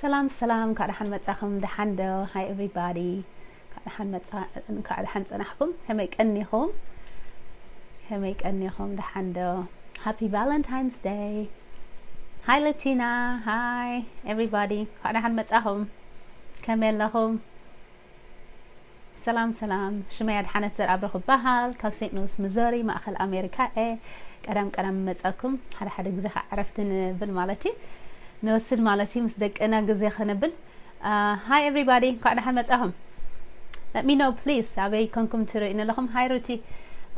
ሰላም ሰላም፣ እንኳዕ ደሓን መጻኹም። ደሓን ዶ? Hi everybody። እንኳዕ ደሓን መጻ እንኳዕ ደሓን ጸናሕኩም። ከመይ ቀኒኹም? ከመይ ቀኒኹም? ደሓን ዶ? Happy Valentine's Day። Hi Latina። Hi everybody። እንኳዕ ደሓን መጻኹም። ከመይ ኣለኹም? ሰላም ሰላም፣ ሽመይ ኣድሓነት ዘርኣብረኹ በሃል፣ ካብ ሴንት ሉዊስ ሚዙሪ፣ ማእኸል ኣሜሪካ እየ። ቀዳም ቀዳም መጻኩም፣ ሓደ ሓደ ግዜ ከዓ ዕረፍቲ ንብል ማለት እዩ፣ ንወስድ ማለት እዩ፣ ምስ ደቅና ግዜ ከነብል። Hi everybody፣ እንኳዕ ደሓን መጻኹም። Let me know please፣ ኣበይ ኮንኩም ትርእዩኒ ኣለኹም? Hi ሩቲ፣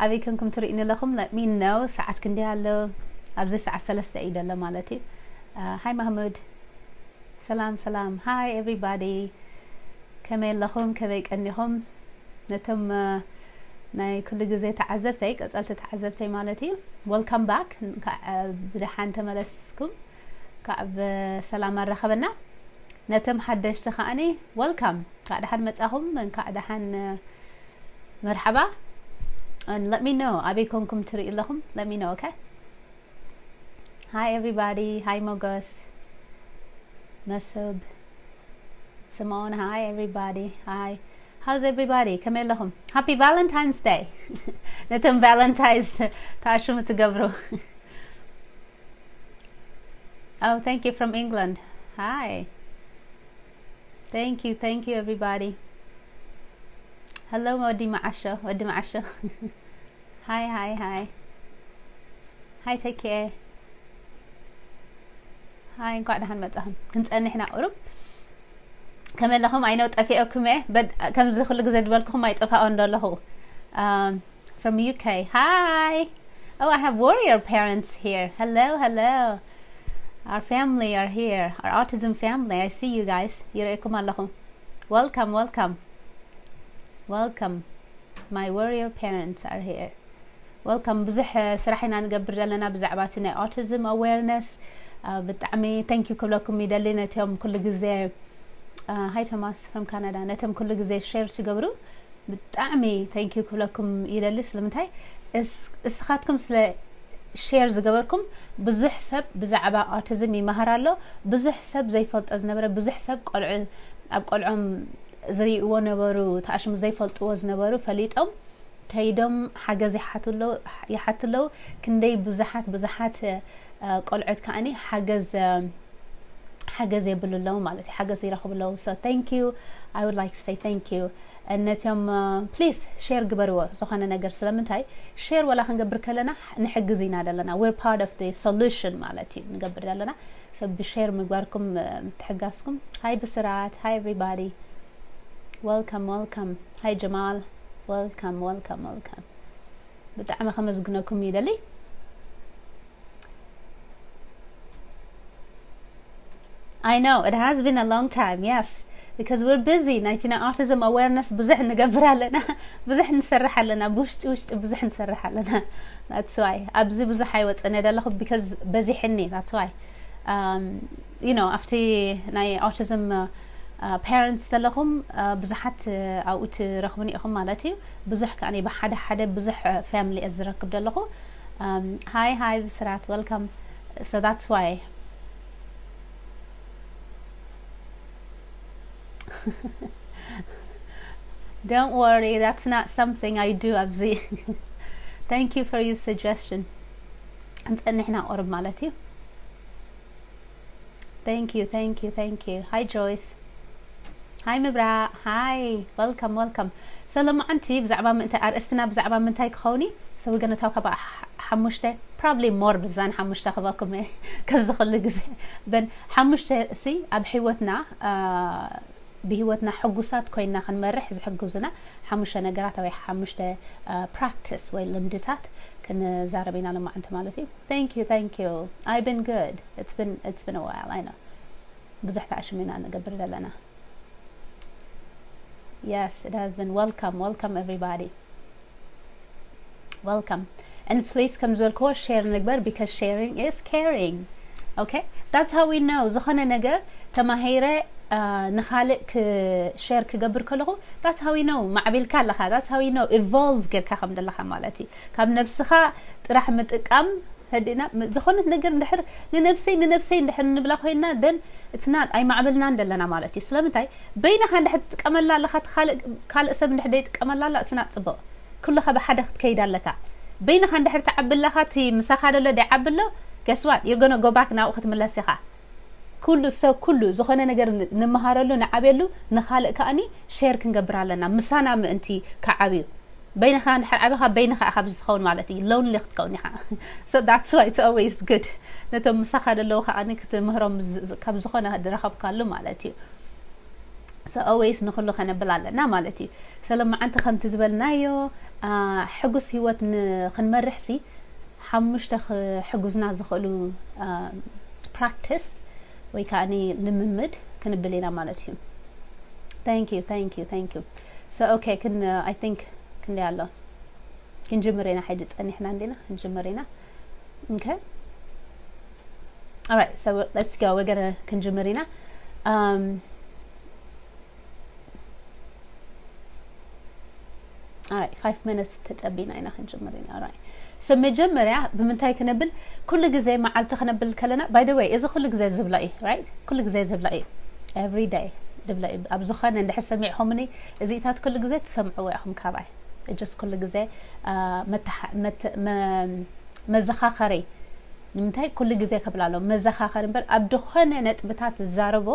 ኣበይ ኮንኩም ትርእዩኒ ኣለኹም? Let me know። ሰዓት ክንደይ ኣሎ? ኣብዚ ሰዓት ሰለስተ እዩ ዘሎ ማለት እዩ። Hi ማህሙድ። ሰላም ሰላም፣ Hi everybody። ከመይ ኣለኹም? ከመይ ቀኒኹም? ነቶም ናይ ኩሉ ግዜ ተዓዘብተይ፣ ቀጸልቲ ተዓዘብተይ ማለት እዩ፣ welcome back። እንኳዕ ብደሓን ተመለስኩም፣ እንኳዕ ብሰላም ኣራኸበና። ነቶም ሓደሽቲ ከዓኒ welcome፣ እንኳዕ ደሓን መጻኹም፣ እንኳዕ ደሓን መርሓባ። And let me know ኣበይ ኮንኩም ትርእዩ ኣለኹም። Let me know, okay? Hi everybody. Hi ሞጎስ፣ መሱብ፣ ስምኦን። Hi everybody. Hi. How's everybody? ከመይ ኣለኹም? Happy Valentine's Day። ነቶም ቫለንታይንስ ተኣሽሙ ትገብሩ። Oh, thank you from England. Hi. Thank you, thank you everybody. Hello ወዲ መዓሾ፣ ወዲ መዓሾ። Hi, hi, hi. Hi ተኪኤ። Hi፣ እንኳዕ ደሓን መጻኹም። ክንጸንሕ ኢና ቁሩብ። ከመይ ኣለኹም? ኣይነው ጠፊኦኩም እየ። በድ-፣ ከምዚ ኩሉ ግዜ ዝበልኩኹም ኣይጠፋኦን ዶ ኣለኹ? Um, from U K. Hi. Oh, I have warrior parents here. Hello, hello. Our family are here. Our autism family. I see you guys. ይርእየኩም ኣለኹ። Welcome, welcome. Welcome. My warrior parents are here. Welcome። ብዙሕ ስራሕ ኢና ንገብር ዘለና ብዛዕባ እቲ ናይ autism awareness። ብጣዕሚ thank you ክብለኩም ይደሊ ነቶም ኩሉ ግዜ፣ Hi ቶማስ from Canada፣ ነቶም ኩሉ ግዜ ሼር ትገብሩ ብጣዕሚ thank you ክብለኩም ይደሊ። ስለምንታይ? እስ-፣ እስኻትኩም ስለ ሼር ዝገበርኩም ብዙሕ ሰብ ብዛዕባ autism ይመሃር ኣሎ። ብዙሕ ሰብ ዘይፈልጦ ዝነበረ፣ ብዙሕ ሰብ ቆልዑ፣ ኣብ ቆልዖም ዝርእይዎ ነበሩ፣ ተኣሽሙ ዘይፈልጥዎ ዝነበሩ ፈሊጦም ከይዶም ሓገዝ ይሓቱ ኣለዉ፣ ይሓቱ ኣለዉ። ክንደይ ብዙሓት፣ ብዙሓት፣ እ፣ ቆልዑት ከኣኒ ሓገዝ፣ እ፣ ሓገዝ የብሉ ኣለዉ ማለት እዩ። ሓገዝ ይረኽቡ ኣለዉ። So thank you። I would like to say thank you። ነቲኦም፣ እ፣ ፕሊዝ ሼር ግበርዎ ዝኾነ ነገር። ስለምንታይ ሼር ወላ ክንገብር ከለና ንሕግዝ ኢና ዘለና። We're part of the solution ማለት እዩ ንገብር ዘለና። So ብሼር ምግባርኩም፣ እ፣ ምትሕጋዝኩም። Hi ብስራት፣ Hi everybody። Welcome, welcome. Hi ጀማል። Welcome, welcome, welcome. ብጣዕሚ ከመስግነኩም ይደሊ። I know, it has been a long time, yes. Because we're busy. ናይቲ ናይ autism awareness ብዙሕ ንገብር ኣለና፣ ብዙሕ ንሰርሕ ኣለና፣ ብውሽጢ ውሽጢ ብዙሕ ንሰርሕ ኣለና። That's why ኣብዚ ብዙሕ ኣይወፅእን እየ ዘለኹ፣ because በዚሕኒ። That's why። Um, you know፣ ኣብቲ ናይ autism፣ እ፣ ፓረንትስ ዘለኹም፣ እ፣ ብዙሓት፣ እ፣ ኣብኡ ትረኽቡኒ ኢኹም ማለት እዩ። ብዙሕ ከኣ ብሓደ ሓደ ብዙሕ፣ እ፣ ፋሚሊ እየ ዝረክብ ዘለኹ። Um, Hi, hi ብስራት፣ welcome. So that's why. Don't worry, that's not something I do ኣብዚ። Thank you for your suggestion. እንጸንሕና ቁርብ ማለት እዩ። Thank you, thank you, thank you. Hi Joyce. Hi ምብራቕ። Hi. Welcome, welcome. So ሎማዓንቲ ብዛዕባ ምንታይ፣ ኣርእስትና ብዛዕባ ምንታይ ክኸውን እዩ? So we're gonna talk about ሓ-፣ ሓሙሽተ፣ probably more ብዛን ሓሙሽተ ክበኩም እየ። ከምዚ ኩሉ ግዜ። በን ሓሙሽተ ሲ ኣብ ህይወትና፣ እ፣ ብህይወትና ሕጉሳት ኮይና ክንመርሕ ዝሕግዙና ሓሙሽተ ነገራት ወይ ሓሙሽተ፣ እ፣ ፕራክቲስ ወይ ልምድታት ክንዛረብ ኢና ሎማዓንቲ ማለት እዩ። Thank you, thank you. I've been good. It's been, it's been a while, I know. ብዙሕ ተኣሽሙ ኢና ንገብር ዘለና። Yes, it has been. Welcome, welcome everybody. Welcome. And please ከም ዝበልክዎ ሼር ንግበር፣ because sharing is caring. Okay? That's how we know ዝኾነ ነገር ተማሂረ፣ እ፣ ንኻልእ ክ-፣ ሼር ክገብር ከለኹ፣ that's how we know ማዕቢልካ ኣለኻ፣ that's how we know evolve ጌርካ ከም ዘለኻ ማለት እዩ። ካብ ነብስኻ ጥራሕ ምጥቃም ተዲና ዝኾነት ነገር እንድሕር ንነብሰይ ንነብሰይ እንድሕር ንብላ ኮይና then it's not ኣይማዕበልናን ዘለና ማለት እዩ። ስለምንታይ በይንኻ እንድሕር ትጥቀመላ ኣለኻ ካልእ ሰብ እንድሕር ደይጥቀመላ ኣላ it's not ጽቡቕ። ኩልኻ ብሓደ ክትከይድ ኣለካ። በይንኻ እንድሕር ትዓቢ ኣለኻ እቲ ምሳኻ ደሎ ደይዓቢ ኣሎ guess what you're gonna go back ናብኡ ክትምለስ ኢኻ። ኩሉ ሰብ ኩሉ ዝኾነ ነገር ንምሃረሉ ንዓብየሉ ንኻልእ ከኣኒ share ክንገብር ኣለና ምሳና ምእንቲ ክዓብዩ። በይንኻ እንድሕር ዓቢኻ በይንኻ ኢኻ ኣብዚ ትኸውን ማለት እዩ። Lonely ክትከውን ኢኻ። So that's why it's always good ነቶም ምሳኻ ዘለዉ ከኣኒ ክትምህሮም ካብ ዝኾነ ዝረኸብካሉ ማለት እዩ። So always ንኹሉ ከነብል ኣለና ማለት እዩ። ሰለማዓንቲ ከምቲ ዝበልናዮ ሕጉስ ህይወት ክንመርሕ ሲ ሓሙሽተ ክሕጉዝና ዝኽእሉ practice ወይ ከዓ ልምምድ ክንብል ኢና ማለት እዩ። Thank you, thank you, thank you. So okay, ክን I think ክንደይ ኣሎ ክንጅምር ኢና ሕጂ ጸኒሕና እንዲና ክንጅምር ኢና። Okay, alright, so let's go, we're gonna ክንጅምር ኢና። Um, Alright, five minutes ተጸቢና ኢና ክንጅምር ኢና። Alright, so መጀመርያ ብምንታይ ክነብል? ኩሉ ግዜ መዓልቲ ክነብል ከለና by the way እዚ ኩሉ ግዜ ዝብሎ እዩ right? ኩሉ ግዜ ዝብሎ እዩ። Every day ዝብሎ እዩ። ኣብ ዝኾነ እንድሕር ሰሚዕኹምኒ እዚታት ኩሉ ግዜ ትሰምዕዎ ኢኹም ካባይ። Just ኩሉ ግዜ መዘኻኸሪ ንምንታይ ኩሉ ግዜ ከብል ኣሎ መዘኻኸሪ እምበር ኣብ ዝኾነ ነጥብታት ዝዛረቦ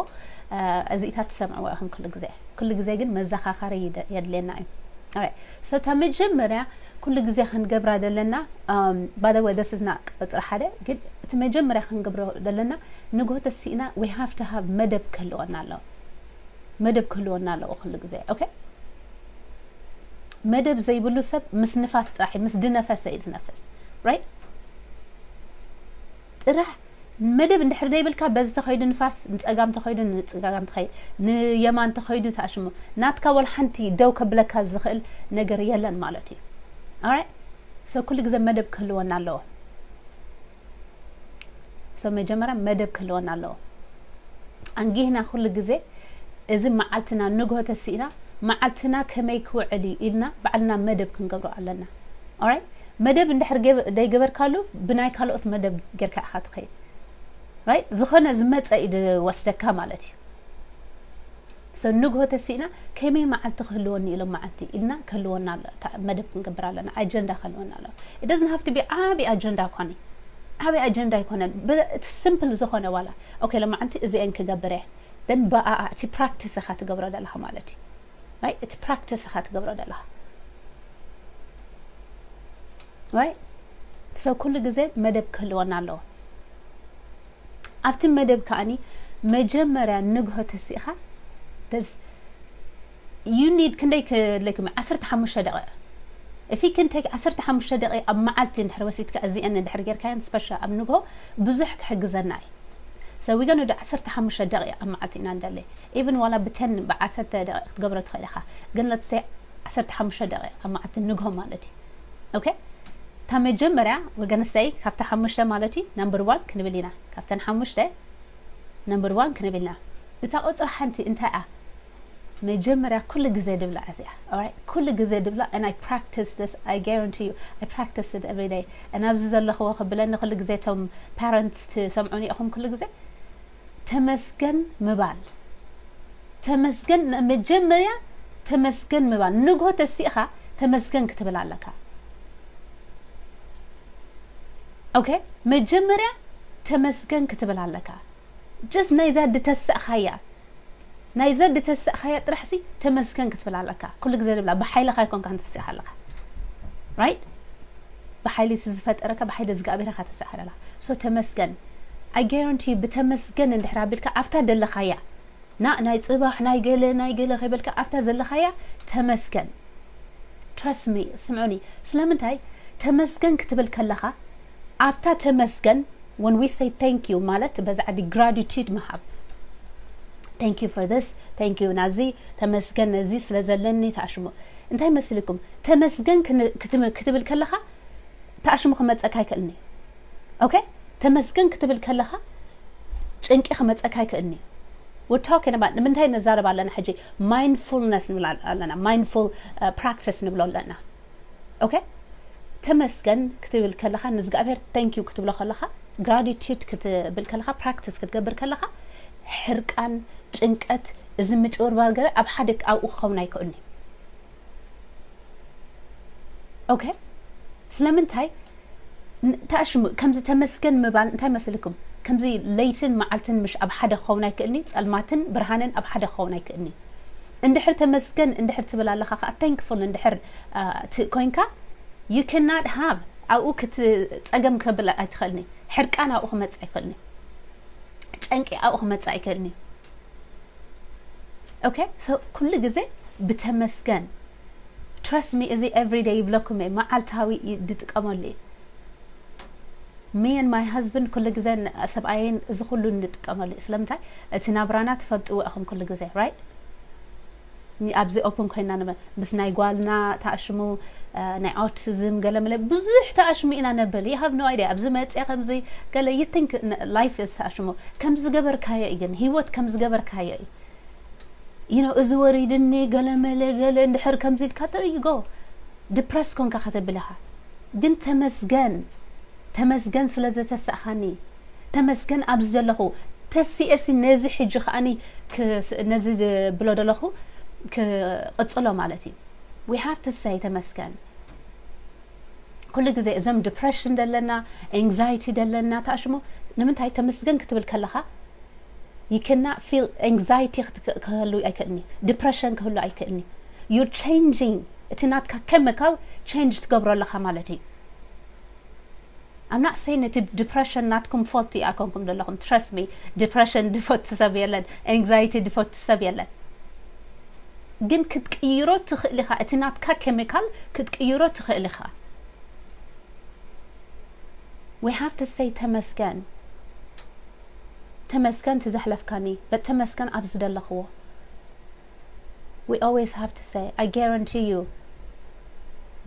እዚኢታት ትሰምዕዎ ኢኹም ኩሉ ግዜ። ኩሉ ግዜ ግን መዘኻኸሪ የድልየና እዩ። So እታ መጀመርያ ኩሉ ግዜ ክንገብራ ዘለና by the way this is not ቁፅሪ ሓደ ግን እቲ መጀመርያ ክንገብሮ ዘለና ንግሆ ተሲእና we have to have መደብ ክህልወና ኣለዎ። መደብ ክህልወና ኣለዎ ኩሉ ግዜ። Okay? መደብ ዘይብሉ ሰብ ምስ ንፋስ ጥራሕ ምስ ድነፈሰ እዩ ዝነፍስ right? ጥራሕ መደብ እንድሕር ዘይብልካ በዚ ተኸይዱ ንፋስ ንፀጋም ተኸይዱ ንፀጋም ተኸይ ንየማን ተኸይዱ ተኣሽሙ ናትካ ወላ ሓንቲ ደው ከብለካ ዝኽእል ነገር የለን ማለት እዩ። Alright? So ኩሉ ግዜ መደብ ክህልወና ኣለዎ። So መጀመርያ መደብ ክህልወና ኣለዎ። ኣንጊህና ኩሉ ግዜ እዚ መዓልትና ንግሆ ተሲእና መዓልትና ከመይ ክውዕል እዩ ኢልና ባዕልና መደብ ክንገብሮ ኣለና። Alright? መደብ እንድሕር ዘይገበርካሉ ብናይ ካልኦት መደብ ጌርካ ኢኻ ትኸይድ right? ዝኾነ ዝመፀ እዩ ዝወስደካ ማለት እዩ። So ንግሆ ተሲእና ከመይ መዓልቲ ክህልወኒ ኢሎም መዓልቲ ኢልና ክህልወና ኣሎ መደብ ክንገብር ኣለና። ኣጀንዳ ክህልወና ኣሎ። It doesn't have to be ዓብይ ኣጀንዳ ኮነ ዓብይ ኣጀንዳ ኣይኮነን። Simple ዝኾነ ዋላ okay ለመዓልቲ እዚአን ክገብር እየ then ብኣኣ እቲ practice ኢኻ ትገብሮ ዘለኻ ማለት እዩ። Right? እቲ practice ኢኻ ትገብሮ ዘለኻ right? So ኩሉ ግዜ መደብ ክህልወና ኣለዎ። ኣብቲ መደብ ከኣኒ መጀመርያ ንግሆ ተሲእኻ you need ክንደይ ክለኩም ዓሰርተ ሓሙሽተ ደቂቕ if you can take ዓሰርተ ሓሙሽተ ደቂቕ ኣብ መዓልቲ እንድሕር ወሲድካ እዚአን እንድሕር ጌርካየን special ኣብ ንግሆ ብዙሕ ክሕግዘና እዩ። So we gonna do ዓሰርተ ሓሙሽተ ደቂቕ ኣብ መዓልቲ ኢና ንደሊ even ዋላ ብተን ብዓሰርተ ደቂቕ ክትገብሮ ትኽእል ኢኻ ግን let's say ዓሰርተ ሓሙሽተ ደቂቕ ኣብ መዓልቲ ንግሆ ማለት እዩ። Okay? እታ መጀመርያ we're gonna say ካብታ ሓሙሽተ ማለት እዩ number one ክንብል ኢና። ካብተን ሓሙሽተ number one ክንብል ኢና። እታ ቁፅሪ ሓንቲ እንታይ እያ? መጀመርያ ኩሉ ግዜ ድብላ እዚኣ right? ኩሉ ግዜ ድብላ and I practice this, I guarantee you I practice it every day. And ኣብዚ ዘለኽዎ ክብለኒ ኩሉ ግዜ እቶም parents ትሰምዑኒ ኢኹም ኩሉ ግዜ ተመስገን ምባል ተመስገን መጀመርያ ተመስገን ምባል ንግሆ ተሲእኻ ተመስገን ክትብል ኣለካ። Okay? መጀመርያ ተመስገን ክትብል ኣለካ። Just ናይዛ ድተሰእኻያ ናይዛ ድተሰእኻያ ጥራሕ ሲ ተመስገን ክትብል ኣለካ። ኩሉ ግዜ ድብላ ብሓይልኻ ኣይኮንካ ተሲእኻ ኣለካ right? ብሓይሊ ዝፈጠረካ ብሓይሊ እግዚኣብሔር ኢኻ ተሳዕረላ። So ተመስገን I guarantee ብተመስገን እንድሕር ኣቢልካ ኣብታ ደለኻያ ና ናይ ፅባሕ ናይ ገለ ናይ ገለ ከይበልካ ኣብታ ዘለኻያ ተመስገን። Trust me ስምዑኒ። ስለምንታይ ተመስገን ክትብል ከለኻ ኣብታ ተመስገን when we say thank you ማለት በዛ ዓዲ gratitude ምሃብ thank you for this thank you ናዚ ተመስገን ነዚ ስለ ዘለኒ ተኣሽሙ እንታይ መስልኩም ተመስገን ክትብል ከለኻ ተኣሽሙ ክመፀካ ኣይክእልኒ። Okay? ተመስገን ክትብል ከለኻ ጭንቂ ክመፀካ ኣይክእልኒ። We're talking about ንምንታይ ነዛረብ ኣለና ሕጂ mindfulness ንብል ኣለና mindful practice ንብሎ ኣለና። Okay? ተመስገን ክትብል ከለኻ፣ ንእግዚኣብሔር thank you ክትብሎ ከለኻ፣ gratitude ክትብል ከለኻ፣ practice ክትገብር ከለኻ፣ ሕርቃን፣ ጭንቀት፣ እዚ ምጭብርባር ገለ ኣብ ሓደ ኣብኡ ክኸውን ኣይክእልን እዩ። ኦኬ፣ ስለምንታይ ን- ተኣሽሙ ከምዚ ተመስገን ምባል እንታይ መስልኩም? ከምዚ ለይትን መዓልትን ምሽ ኣብ ሓደ ክኸውን ኣይክእልን እዩ። ጸልማትን ብርሃንን ኣብ ሓደ ክኸውን ኣይክእልን እዩ። እንድሕር ተመስገን እንድሕር ትብል ኣለኻ ከዓ፣ thankful እንድሕር እ፣ ት- ኮይንካ፣ you cannot have ኣብኡ ክት ጸገም ከብል ኣይትኽእልን እዩ። ሕርቃን ኣብኡ ክመጽእ ኣይክእልን እዩ። ጨንቂ ኣብኡ ክመጽእ ኣይክእልን እዩ። ኦኬ፣ so ኩሉ ግዜ ብተመስገን፣ trust me፣ እዚ everyday ይብለኩም እየ፣ መዓልታዊ ይ- ዝጥቀመሉ እየ። Me and my husband ኩሉ ግዜ ን- ሰብኣየን እዚ ኩሉ ንጥቀመሉ እዩ። ስለምንታይ? እቲ ናብራና ትፈልጥዎ ኢኹም ኩሉ ግዜ፣ right? ኒ- ኣብዚ ኦፕን ኮይና ንበ ምስ ናይ ጓልና ተኣሽሙ፣ እ፣ ናይ ኦቲዝም ገለ መለ ብዙሕ ተኣሽሙ ኢና ነብል። You have no idea። ኣብዚ መጽያ ከምዚ ገለ you think ን- life is ተኣሽሙ። ከም ዝገበርካዮ እዩ ግን፣ ህይወት ከም ዝገበርካዮ እዩ። You know፣ እዚ ወሪድኒ ገለ መለ ገለ እንድሕር ከምዚ ኢልካ ጥሪ ይጎ ድፕረስ ኮንካ ከተብል ኢኻ። ግን ተመስገን፣ ተመስገን ስለ ዘተሳእኻኒ፣ ተመስገን ኣብዚ ዘለኹ፣ ተሲኤሲ ነዚ ሕጂ ከኣኒ ክስ- ነዚ ብሎ ዘለኹ ክቕጽሎ ማለት እዩ። We have to say ተመስገን። ኩሉ ግዜ እዞም ዲፕረሽን ደለና፣ ኤንግዛይቲ ደለና ተኣሽሙ። ንምንታይ? ተመስገን ክትብል ከለኻ you cannot feel anxiety ክህሉ ኣይክእልኒ፣ ዲፕረሽን ክህሉ ኣይክእልኒ። You're changing፣ እቲ ናትካ ኬሚካል ቼንጅ ትገብሮ ኣለኻ ማለት እዩ። I'm not saying እቲ ዲፕረሽን ናትኩም ፎልት ኣይኮንኩም ዘለኹም። Trust me፣ ዲፕረሽን ድፈቱ ሰብ የለን፣ ኤንግዛይቲ ድፈቱ ሰብ የለን። ግን ክትቅይሮ ትኽእል ኢኻ፣ እቲ ናትካ ኬሚካል ክትቅይሮ ትኽእል ኢኻ። We have to say ተመስገን፣ ተመስገን ትዘሕለፍካኒ፣ but ተመስገን ኣብዚ ዘለኽዎ። We always have to say, I guarantee you፣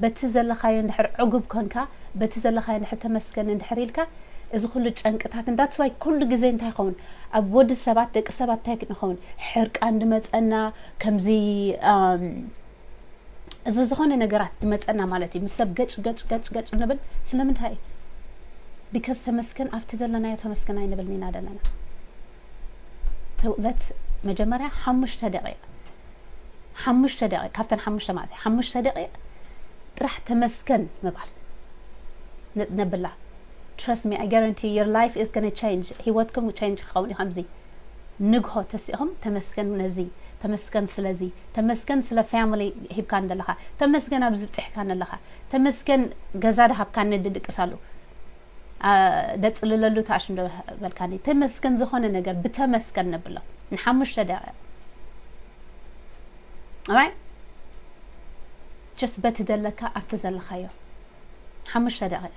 በቲ ዘለኻዮ እንድሕር ዕጉብ ኮንካ፣ በቲ ዘለኻዮ እንድሕር ተመስገን እንድሕር ኢልካ፣ እዚ ኩሉ ጨንቅታት that's why ኩሉ ግዜ እንታይ ይኸውን ኣብ ወዲ ሰባት፣ ደቂ ሰባት እንታይ ንኸውን፣ ሕርቃን ድመፀና፣ ከምዚ um፣ እዚ ዝኾነ ነገራት ድመፀና ማለት እዩ። ምስ ሰብ ገጭ ገጭ ገጭ ገጭ ንብል። ስለምንታይ? ቢካዝ ተመስገን ኣብቲ ዘለናዮ ተመስገን ኣይንብልን ኢና ዘለና። So let's መጀመርያ ሓሙሽተ ደቂቕ፣ ሓሙሽተ ደቂቕ፣ ካብተን ሓሙሽተ ማለት እዩ፣ ሓሙሽተ ደቂቕ ጥራሕ ተመስገን ምባል ነ- ነብላ። Trust me, I guarantee your life is gonna change። ህይወትኩም ቼንጅ ክኸውን እዩ። ከምዚ ንግሆ ተሲእኹም ተመስገን ነዚ፣ ተመስገን ስለዚ፣ ተመስገን ስለ ፋሚሊ ሂብካ እንደለኻ፣ ተመስገን ኣብዚ ብፅሕካ እንደለኻ፣ ተመስገን ገዛ ድሃብካኒ ድድቅሳሉ፣ አ፣ ደፅልለሉ ታሽ እንደበልካኒ፣ ተመስገን ዝኾነ ነገር ብተመስገን ነብሎ ንሓሙሽተ ደቂቕ። Alright? Just በቲ ዘለካ ኣብቲ ዘለኻዮ ሓሙሽተ ደቂቕ።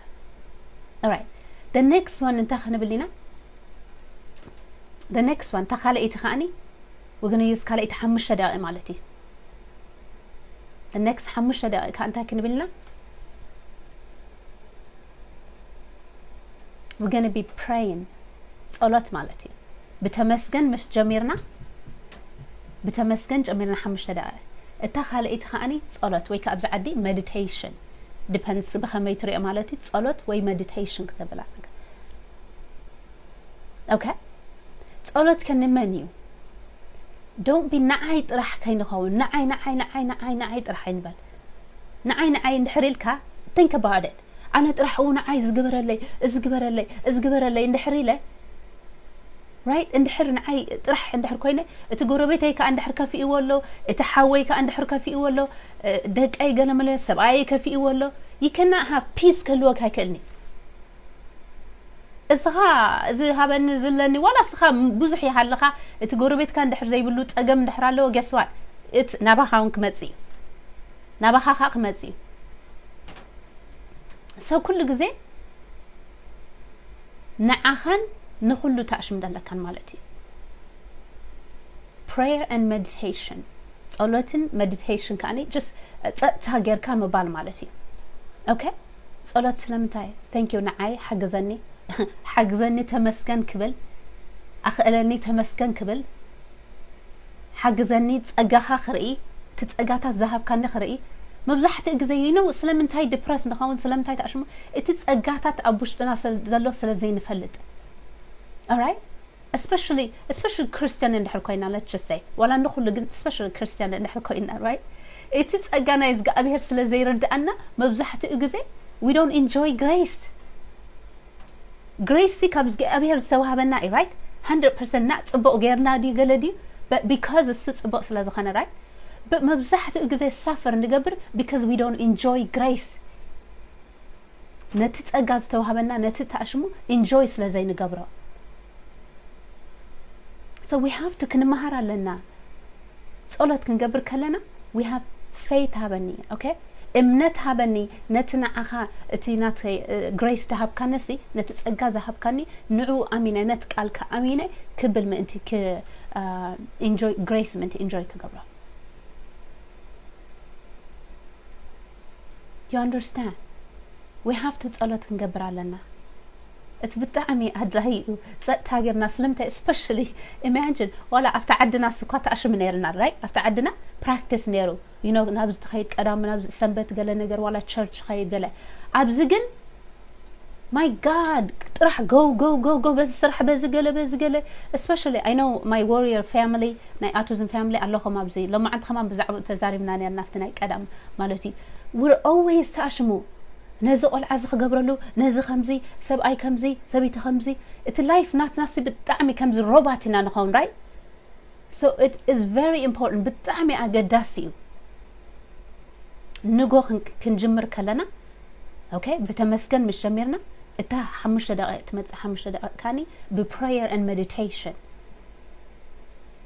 Alright. The next one እንታይ ክንብል ኢና? The next one፣ እታ ካልኣይቲ ከኣኒ፣ we're gonna use ካልኣይቲ ሓሙሽተ ደቂቕ ማለት እዩ። The next ሓሙሽተ ደቂቕ ከዓ እንታይ ክንብል ኢና? We're gonna be praying፣ ጸሎት ማለት እዩ። ብተመስገን ምስ ጀሚርና፣ ብተመስገን ጀሚርና ሓሙሽተ ደቂቕ። እታ ካልኣይቲ ከኣኒ ጸሎት ወይ ከዓ ኣብዚ ዓዲ ሜዲቴሽን፣ ዲፐንድስ ብኸመይ ትሪኦ ማለት እዩ። ጸሎት ወይ ሜዲቴሽን ክተብል ኣለካ። ኦኬ፣ ጸሎት ከ ንመን እዩ? Don't be ንዓይ ጥራሕ ከይንኸውን፣ ንዓይ ንዓይ ንዓይ ንዓይ ንዓይ ጥራሕ ኣይንበል። ንዓይ ንዓይ እንድሕር ኢልካ፣ think about it። ኣነ ጥራሕ ኡ ንዓይ ዝግበረለይ፣ እዚ ግበረለይ፣ እዚ ግበረለይ እንድሕር ኢለ፣ right? እንድሕር ንዓይ ጥራሕ እንድሕር ኮይነ፣ እቲ ጎረቤተይ ከኣ እንድሕር ከፊእዎ ኣሎ፣ እቲ ሓወይ ከኣ እንድሕር ከፊእዎ ኣሎ፣ እ፣ ደቀይ ገለመለ ሰብኣየይ ከፊእዎ ኣሎ፣ you cannot have peace ክህልወካ ኣይክእልኒ። እስኻ እዚ ሃበኒ ዝለኒ፣ ዋላ እስኻ ብዙሕ ይሃልኻ፣ እቲ ጎረቤትካ እንድሕር ዘይብሉ ጸገም እንድሕር ኣለዎ፣ guess what? እቲ ናባኻ እውን ክመጽእ እዩ። ናባኻ ኸኣ ክመጽእ እዩ። ሰብ ኩሉ ግዜ ንዓኻን ንኹሉ ተኣሽም ደለካን ማለት እዩ። Prayer and meditation፣ ጸሎትን ሜዲቴሽን ከኣኒ just ጸጥታ ጌርካ ምባል ማለት እዩ። ኦኬ፣ ጸሎት ስለምንታይ? Thank you፣ ንዓይ ሓግዘኒ፣ ሓግዘኒ ተመስገን ክብል፣ ኣኽእለኒ ተመስገን ክብል፣ ሓግዘኒ ጸጋኻ ክርኢ፣ እቲ ጸጋታት ዝሃብካኒ ክርኢ፣ መብዛሕትኡ ግዜ you know ስለምንታይ depressed ንኸውን፣ ስለምንታይ ተኣሽሙ? እቲ ጸጋታት ኣብ ውሽጥና ስለ- ዘሎ ስለ ዘይንፈልጥ። Alright? Especially especially Christian እንድሕር ኮይና, let's just say, ዋላ ንኹሉ ግን especially Christian እንድሕር ኮይና, right? እቲ ጸጋ ናይ እግዚኣብሔር ስለ ዘይርድኣና መብዛሕትኡ ግዜ we don't enjoy grace. Grace ካብ እግዚኣብሔር ዝተዋህበና እዩ, right? Hundred percent ና ጽቡቕ ጌርና ድዩ ገለ ድዩ? But because እሱ ጽቡቕ ስለ ዝኾነ, right? ብ- መብዛሕትኡ ግዜ suffer ንገብር because we don't enjoy grace. ነቲ ጸጋ ዝተዋህበና ነቲ ተኣሽሙ enjoy ስለ ዘይንገብሮ። So we have to ክንመሃር ኣለና። ጸሎት ክንገብር ከለና we have faith ሃበኒ, okay? እምነት ሃበኒ፣ ነቲ ንዓኻ እቲ ናተይ grace ዝሃብካንሲ፣ ነቲ ጸጋ ዝሃብካኒ ንዕኡ ኣሚነ፣ ነቲ ቃልካ ኣሚነ ክብል ምእንቲ ክ- enjoy grace ምእንቲ enjoy ክገብሮ። You understand? We have to ጸሎት ክንገብር ኣለና። እቲ ብጣዕሚ ኣድላይ እዩ። ጸጥታ ጌርና ስለምንታይ? Especially imagine ዋላ ኣብቲ ዓድና ስኳ ተኣሽሙ ነይርና, right? ኣብቲ ዓድና practice ነይሩ። You know ናብዚ ትኸይድ ቀዳም ናብዚ ሰንበት ገለ ነገር ዋላ church ኸይድ ገለ። ኣብዚ ግን my God ጥራሕ go go go go በዚ ስራሕ በዚ ገለ በዚ ገለ. Especially I know my warrior family ናይ ኣቱዝም family ኣለኹም ኣብዚ። ሎማዓንቲ ከማን ብዛዕባኡ ተዛሪብና ነርና ኣብቲ ናይ ቀዳም ማለት እዩ። We're always ተኣሽሙ ነዚ ቆልዓ እዚ ክገብረሉ ነዚ ከምዚ ሰብኣይ ከምዚ ሰበይቲ ከምዚ። እቲ life ናትና ሲ ብጣዕሚ ከምዚ robot ኢና ንኸውን, right? So it is very important ብጣዕሚ ኣገዳሲ እዩ። ንጎ ክን- ክንጅምር ከለና okay ብተመስገን ምስ ጀሚርና እታ ሓሙሽተ ደቂቕ ትመጽእ ሓሙሽተ ደቂቕ ካኒ ብ prayer and meditation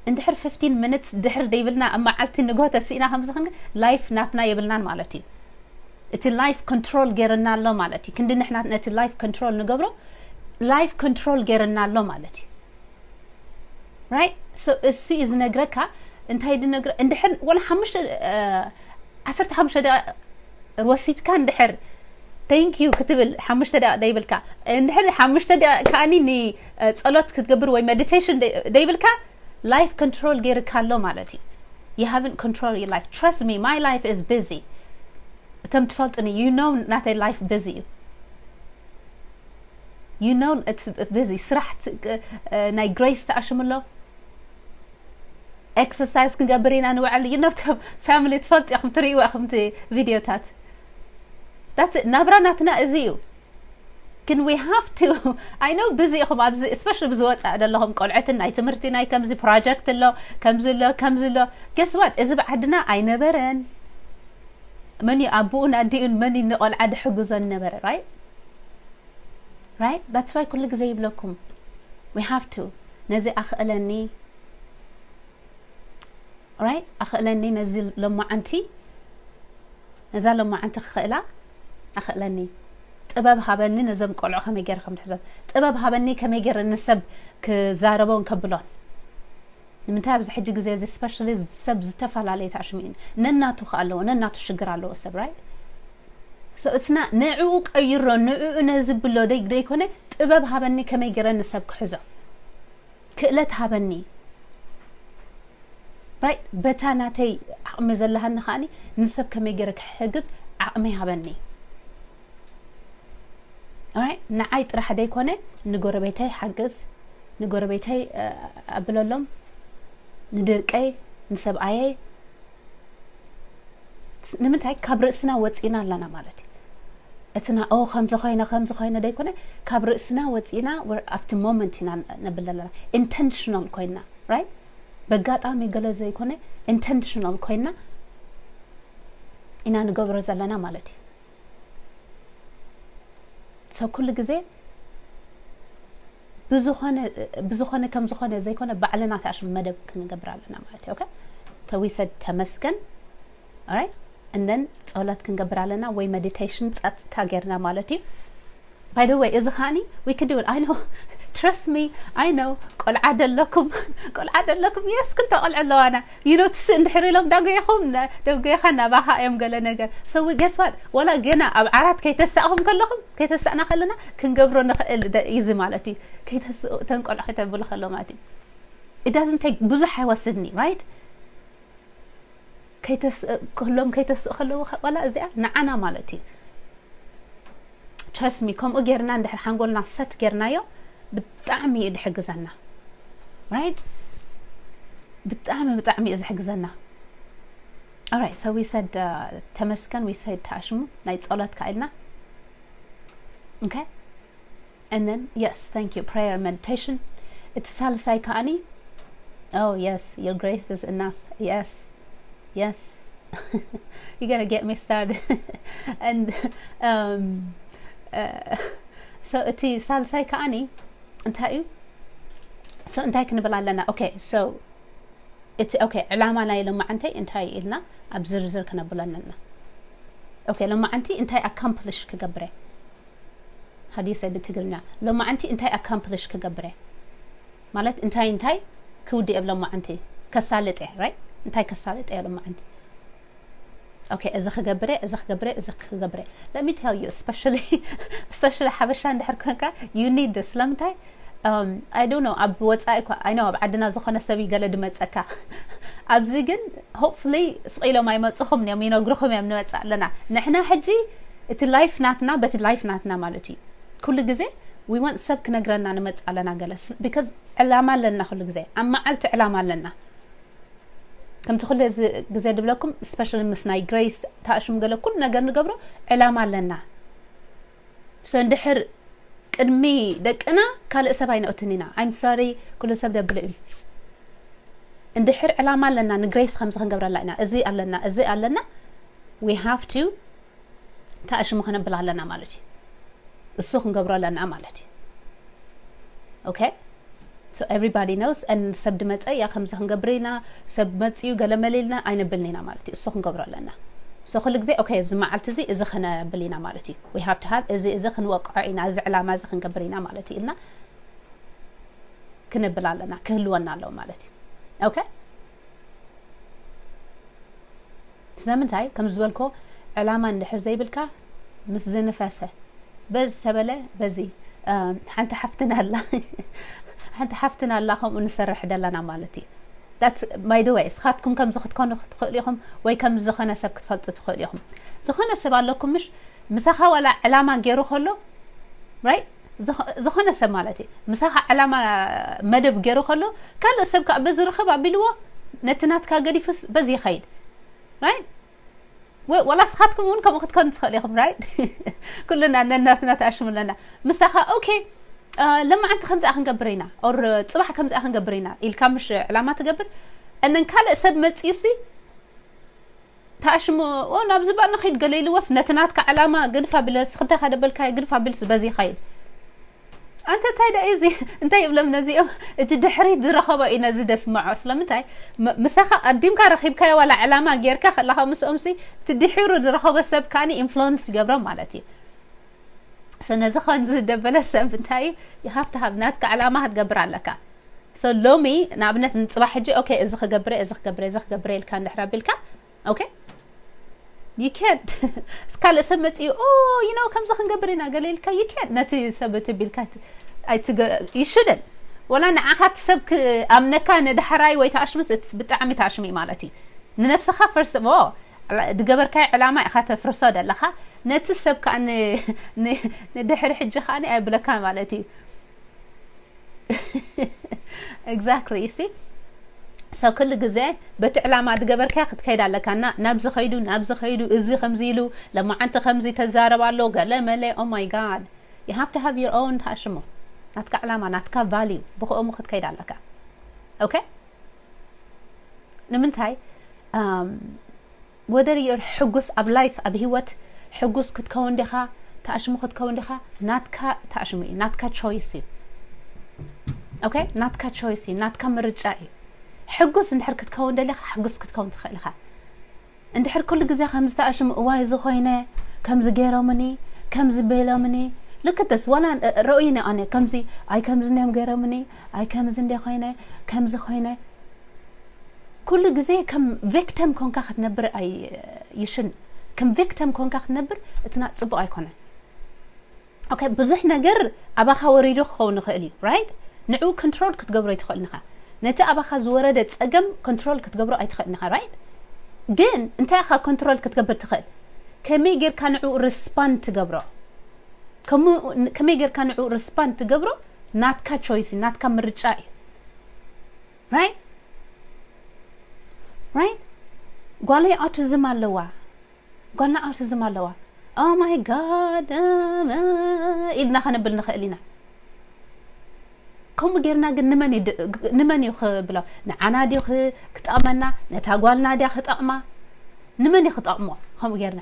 እንድሕር fifteen minutes ድሕር ደይብልና ኣብ መዓልቲ ንጎ ተሲእና ከምዚ ክንግ life ናትና የብልናን ማለት እዩ። እቲ life control ጌርና ኣሎ ማለት እዩ። ክንዲ ንሕና ነቲ life control ንገብሮ life control ጌርና ኣሎ ማለት እዩ። Right? So እሱ እዩ ዝነግረካ። እንታይ ድነግረ እንድሕር ወላ ሓሙሽተ ዓሰርተ ሓሙሽተ ደቂቕ ወሲድካ እንድሕር thank you ክትብል ሓሙሽተ ደቂቕ ደይብልካ እንድሕር ሓሙሽተ ደቂቕ ከኣኒ ንጸሎት ክትገብር ወይ meditation ደይብልካ life control ጌርካ ኣሎ ማለት እዩ። You haven't control your life. Trust me, my life is busy. እቶም ትፈልጥኒ you know ናተይ life busy እዩ። You know it's busy. ስራሕ ናይ grace ተኣሽሙ ኣሎ። Exercise ክንገብር ኢና ንውዕል። You know family ትፈልጡ ኢኹም ትርእይዎ ኢኹም እቲ ቪድዮታት። ናብራ ናትና እዚ እዩ። ግን we have to I know busy ኢኹም ኣብዚ especially ብዝወፃእ ዘለኹም ቆልዕትን ናይ ትምህርቲ ናይ ከምዚ project ኣሎ ከምዚ ኣሎ ከምዚ ኣሎ. Guess what? እዚ ብዓድና ኣይነበረን። መን እዩ ኣቦኡን ኣዲኡን መን እዩ ንቆልዓ ድሕግዞን ነበረ? Right? Right? That's why ኩሉ ግዜ ይብለኩም we have to ነዚ ኣኽእለኒ right ኣኽእለኒ ነዚ ሎማዓንቲ ነዛ ሎማዓንቲ ክኽእላ ኣኽእለኒ ጥበብ ሃበኒ ነዞም ቆልዑ ከመይ ገይረ ከም ድሕዞም ጥበብ ሃበኒ ከመይ ገይረ ንሰብ ክዛረቦን ከብሎን ንምንታይ ኣብዚ ሕጂ ግዜ እዚ especially ሰብ ዝተፈላለየ ታሽሙ እዩ ነናቱ ከ ኣለዎ ነናቱ ሽግር ኣለዎ ሰብ right so it's not ንዕኡ ቀይሮ ንዕኡ ነዚ ብሎ ደይ ዘይኮነ ጥበብ ሃበኒ ከመይ ገይረ ንሰብ ክሕዞ ክእለት ሃበኒ right በታ ናተይ ዓቕሚ ዘለሃኒ ከዓኒ ንሰብ ከመይ ገይረ ክሕግዝ ዓቕሚ ሃበኒ right ንዓይ ጥራሕ ደይኮነ ንጎረቤተይ ሓግዝ ንጎረቤተይ ኣብለሎም ንደቀይ ንሰብኣየይ ንምንታይ ካብ ርእስና ወፂና ኣለና ማለት እዩ እትና ኦ ከምዚ ኮይነ ከምዚ ኮይነ ደይኮነ ካብ ርእስና ወፂና ኣብቲ moment ኢና ነብል ኣለና intentional ኮይና right በጋጣሚ ገለ ዘይኮነ intentional ኮይና ኢና ንገብሮ ዘለና ማለት እዩ so ኩሉ ግዜ ብዝኾነ ብዝኾነ ከም ዝኾነ ዘይኮነ ባዕልና ተኣሽ መደብ ክንገብር ኣለና ማለት እዩ okay so we said ተመስገን right and then ጸሎት ክንገብር ኣለና ወይ meditation ጸጥታ ጌርና ማለት እዩ by the way እዚ ኻኒ we could do it I know trust me I know ቆልዓ ደለኩም ቆልዓ ደለኩም yes ክልተ ቆልዓ ኣለዋና you know ትስእ እንድሕር ኢሎም ዳጎይኹም ዳጎይኻ ናባኻ እዮም ገለ ነገር so guess what ወላ ገና ኣብ ዓራት ከይተሳእኹም ከለኹም ከይተሳእና ከለና ክንገብሮ ንኽእል እዚ ማለት እዩ ከይተስኡ እተን ቆልዓ ከተብሉ ከሎ ማለት እዩ it doesn't take ብዙሕ ኣይወስድኒ right ከይተስእ ክህሎም ከይተስእ ከለዎ ዋላ እዚኣ ንዓና ማለት እዩ። Trust me፣ ከምኡ ጌርና እንድሕር ሓንጎልና ሰት ጌርናዮ ብጣዕሚ እዩ ዝሕግዘና። Right? ብጣዕሚ ብጣዕሚ እዩ ዝሕግዘና። Alright, so we said uh, ተመስገን፣ we said ተኣሽሙ ናይ ጸሎት ካኢልና። Okay? And then yes, thank you, prayer, meditation. እቲ ሳልሳይ ከኣኒ, oh yes, your grace is enough. Yes, yes. You're gonna get me started. And um, uh, so እቲ ሳልሳይ ከኣኒ እንታይ እዩ? So እንታይ ክንብል ኣለና? Okay, so እቲ okay ዕላማ ናይ ሎማዓንተይ እንታይ ኢልና ኣብ ዝርዝር ክነብሎ ኣለና። Okay, ሎማዓንቲ እንታይ accomplish ክገብረ? How do you say ብትግርኛ? ሎማዓንቲ እንታይ accomplish ክገብረ? ማለት እንታይ እንታይ ክውድእ ኣብ ሎማዓንቲ? ከሳልጠ, right? እንታይ ከሳልጠ ሎማዓንቲ? Okay, እዚ ክገብረ፣ እዚ ክገብረ፣ እዚ ክገብረ. Let me tell you, especially especially ሓበሻ እንድሕር ኮንካ, you need this. ስለምንታይ? Um, I don't know, ኣብ ወጻኢ እኳ, I know ኣብ ዓድና ዝኾነ ሰብ እዩ ገለ ድመጸካ። ኣብዚ ግን hopefully ስቕ ኢሎም ኣይመጽኹም እዮም፣ ይነግርኹም እዮም ንመጽእ ኣለና። ንሕና ሕጂ እቲ life ናትና፣ በቲ life ናትና ማለት እዩ። ኩሉ ግዜ we want ሰብ ክነግረና ንመጽእ ኣለና ገለ። ስ-, because ዕላማ ኣለና ኩሉ ግዜ። ኣብ መዓልቲ ዕላማ ኣለና። ከምቲ ኩሉ እዚ ግዜ ድብለኩም፣ especially ምስ ናይ grace ተኣሽሙ ገለ ኩሉ ነገር ንገብሮ ዕላማ ኣለና። So እንድሕር ቅድሚ ደቅና ካልእ ሰብ ኣይነእቱን ኢና። I'm sorry፣ ኩሉ ሰብ ደብሎ እዩ። እንድሕር ዕላማ ኣለና፣ ንግሬስ ከምዚ ክንገብረላ ኢና፣ እዚ ኣለና፣ እዚ ኣለና፣ we have to ተኣሽሙ ክነብል ኣለና ማለት እዩ። እሱ ክንገብሮ ኣለና ማለት እዩ። Okay? So everybody knows, and ሰብ ድመጸ እያ ከምዚ ክንገብር ኢና፣ ሰብ መጽዩ ገለ መለ ኢልና ኣይነብልን ኢና ማለት እዩ። እሱ ክንገብሮ ኣለና። So ኩሉ ግዜ okay፣ እዚ መዓልቲ እዚ እዚ ክነብል ኢና ማለት እዩ። We have to have፣ እዚ እዚ ክንወቅዖ ኢና፣ እዚ ዕላማ እዚ ክንገብር ኢና ማለት እዩ ኢልና ክነብል ኣለና፣ ክህልወና ኣለዎ ማለት እዩ። Okay? ስለምንታይ ከም ዝበልኮ ዕላማ እንድሕር ዘይብልካ ምስ ዝንፈሰ በዚ ተበለ በዚ፣ ሓንቲ ሓፍትና ኣላ፣ ሓንቲ ሓፍትና ኣላ ከምኡ ንሰርሕ ደለና ማለት እዩ። That's by the way፣ እስኻትኩም ከምዚ ክትኮኑ ክትኽእሉ ኢኹም ወይ ከም ዝኾነ ሰብ ክትፈልጡ ትኽእሉ ኢኹም። ዝኾነ ሰብ ኣለኩም ምሽ፣ ምሳኻ ዋላ ዕላማ ገይሩ ከሎ፣ right? ዝኾነ ሰብ ማለት እዩ፣ ምሳኻ ዕላማ መደብ ገይሩ ከሎ ካልእ ሰብ ከዓ በዚ ርኽብ ኣቢልዎ ነቲ ናትካ ገዲፉስ በዚ ይኸይድ። Right? ወላ ስኻትኩም እውን ከምኡ ክትኮኑ ትኽእሉ ኢኹም። Right? ኩልና ነናትና ተኣሽሙ ኣለና። ምሳኻ okay፣ ለማዓንቲ ከምዚኣ ክንገብር ኢና or ፅባሕ ከምዚኣ ክንገብር ኢና ኢልካ ምሽ ዕላማ ትገብር። እነን ካልእ ሰብ መፅዩ ሲ ተኣሽሙ፣ ኦ ናብዚ ባና ኺድ ገለ ኢልዎስ ነቲ ናትካ ዕላማ ግድፍ ኣቢለ፣ ስኽንታይ ካደበልካዮ ግድፍ ኣቢልስ በዚ ይኸይድ። ኣንተ እንታይ ደኣ እዚ እንታይ ይብሎም ነዚኦም? እቲ ድሕሪት ዝረኸቦ እዩ ነዚ ደስምዖ። ስለምንታይ? ምሳኻ ኣዲምካ ረኺብካዮ ዋላ ዕላማ ጌርካ ከለኻ ምስኦምሲ እቲ ድሒሩ ዝረኸቦ ሰብ ከኣኒ ኢንፍሉወንስ ይገብሮም ማለት እዩ። So ነዚ ከምዚ ዝደበለ ሰብ እንታይ እዩ? You have to have ናትካ ዕላማ ክትገብር ኣለካ። So ሎሚ ንኣብነት ንፅባሕ ሕጂ okay እዚ ክገብረ፣ እዚ ክገብረ፣ እዚ ክገብረ ኢልካ እንድሕር ኣቢልካ okay? You can't። ካልእ ሰብ መፅኡ oh you know ከምዚ ክንገብር ኢና ገለ ኢልካ you can't። ነቲ ሰብ እቲ ቢልካ you shouldn't። ወላ ንዓኻ እቲ ሰብ ክኣምነካ ንዳሕራይ ወይ ተኣሽምስ ብጣዕሚ ተኣሽሚ ማለት እዩ። ንነብስኻ first of all ድገበርካዮ ዕላማ ኢኻ ተፍርሶ ደለኻ። ነቲ ሰብ ከዓ ንድሕሪ ሕጂ ከዓ ኣይብለካ ማለት እዩ። Exactly, you see? So ኩሉ ግዜ በቲ ዕላማ ዝገበርካዮ ክትከይድ ኣለካ። እና ናብዚ ኸይዱ ናብዚ ኸይዱ እዚ ከምዚ ኢሉ ለማዓንቲ ከምዚ ተዛረብ ኣሎ ገለ መለ። Oh my God, you have to have your own ተኣሽሙ። ናትካ ዕላማ ናትካ value ብኸምኡ ክትከይድ ኣለካ። Okay? ንምንታይ whether you're ሕጉስ ኣብ life ኣብ ህይወት ሕጉስ ክትከውን ዲኻ ተኣሽሙ ክትከውን ዲኻ ናትካ ተኣሽሙ እዩ። ናትካ choice እዩ። Okay? ናትካ choice እዩ። ናትካ ምርጫ እዩ። ሕጉስ እንድሕር ክትከውን ደሊኻ ሕጉስ ክትከውን ትኽእል ኢኻ። እንድሕር ኩሉ ግዜ ከምዚ ተኣሽሙ እዋይ እዚ ኮይነ ከምዚ ገይሮምኒ ከምዚ በሎምኒ ልክትስ ዋላ ረኡይኒ ኣነ ከምዚ ኣይ ከምዚ እንዲዮም ገይሮምኒ ኣይ ከምዚ እንዲ ኮይነ ከምዚ ኮይነ ኩሉ ግዜ ከም victim ኮንካ ክትነብር ኣይ you shouldn't። ከም victim ኮንካ ክትነብር እትና ፅቡቅ ኣይኮነን። Okay? ብዙሕ ነገር ኣባኻ ወሪዱ ክኸውን ይኽእል እዩ። Right? ንዕኡ control ክትገብሮ ኣይትኽእልን ኢኻ። ነቲ ኣባኻ ዝወረደ ፀገም control ክትገብሮ ኣይትኽእልን ኢኻ። Right? ግን እንታይ ኢኻ ኮንትሮል ክትገብር ትኽእል? ከመይ ጌርካ ንዕኡ ሪስፓንድ ትገብሮ? ከመይ ጌርካ ንዕኡ ሪስፓንድ ትገብሮ? ናትካ ቾይስ፣ ናትካ ምርጫ እዩ። ራይት ራይት። ጓለይ ኣውቲዝም ኣለዋ፣ ጓልና ኣውቲዝም ኣለዋ። Oh my God ኢልና ከነብል ንኽእል ኢና። ከምኡ ጌርና ግን ንመን እዩ ክብሎ? ንዓና ድዩ ክጠቕመና? ነታ ጓልና ድያ ክጠቕማ? ንመን እዩ ክጠቕሞ? ከምኡ ጌርና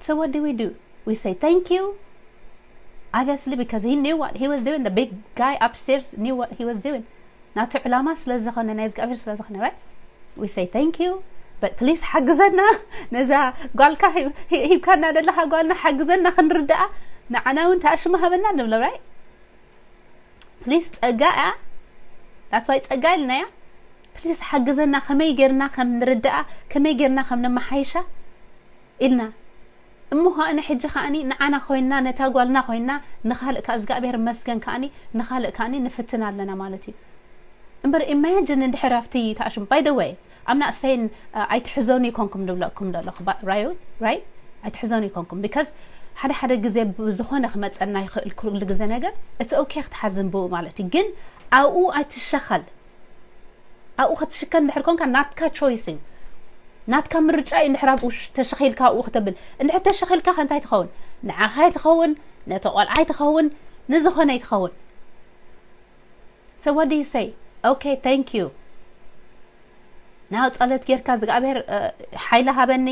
So what do we do? We say thank you. Obviously, because he knew what he was doing. The big guy upstairs knew what he was doing. ናቱ ዕላማ ስለ ዝኾነ፣ ናይ እግዚኣብሔር ስለ ዝኾነ፣ right? We say thank you, but please ሓግዘና። ነዛ ጓልካ ሂብካና ዘለኻ ጓልና ሓግዘና ክንርዳኣ፣ ንዓና እውን ተኣሽሙ ሃበና ንብሎ፣ right? Please ጸጋ እያ። That's why ጸጋ ኢልናያ። Please ሓግዘና፣ ከመይ ጌርና ከም ንርዳኣ፣ ከመይ ጌርና ከም ነመሓይሻ ኢልና። እሞ ከኣኒ ሕጂ ከኣኒ ንዓና ኮይንና፣ ነታ ጓልና ኮይንና፣ ንኻልእ ከኣ እግዚኣብሔር መስገን ከኣኒ ንኻልእ ከኣኒ ንፍትን ኣለና ማለት እዩ። እምበር ኢማጅን እንድሕር ኣብቲ ተኣሽሙ፣ by the way, I'm not saying ኣይትሕዘኑ ይኮንኩም ንብለኩም ዘለኹ፣ right? ኣይትሕዘኑ ይኮንኩም፣ because ሓደ ሓደ ግዜ ብዝኾነ ክመፀና ይኽእል፣ ኩሉ ግዜ ነገር እቲ okay ክትሓዝን ብኡ ማለት እዩ። ግን ኣብኡ ኣይትሸኸል። ኣብኡ ክትሽከል እንድሕር ኮንካ ናትካ ቾይስ እዩ፣ ናትካ ምርጫ እዩ። እንድሕር ኣብኡ ተሸኺልካ ኣብኡ ክተብል፣ እንድሕር ተሸኺልካ ከ እንታይ ትኸውን? ንዓኻ ይትኸውን፣ ነቲ ቆልዓ ይትኸውን፣ ንዝኾነ ይትኸውን። So what do you say? Okay, thank you. ናው ጸሎት ጌርካ እግዚኣብሔር ሓይሊ ሃበኒ፣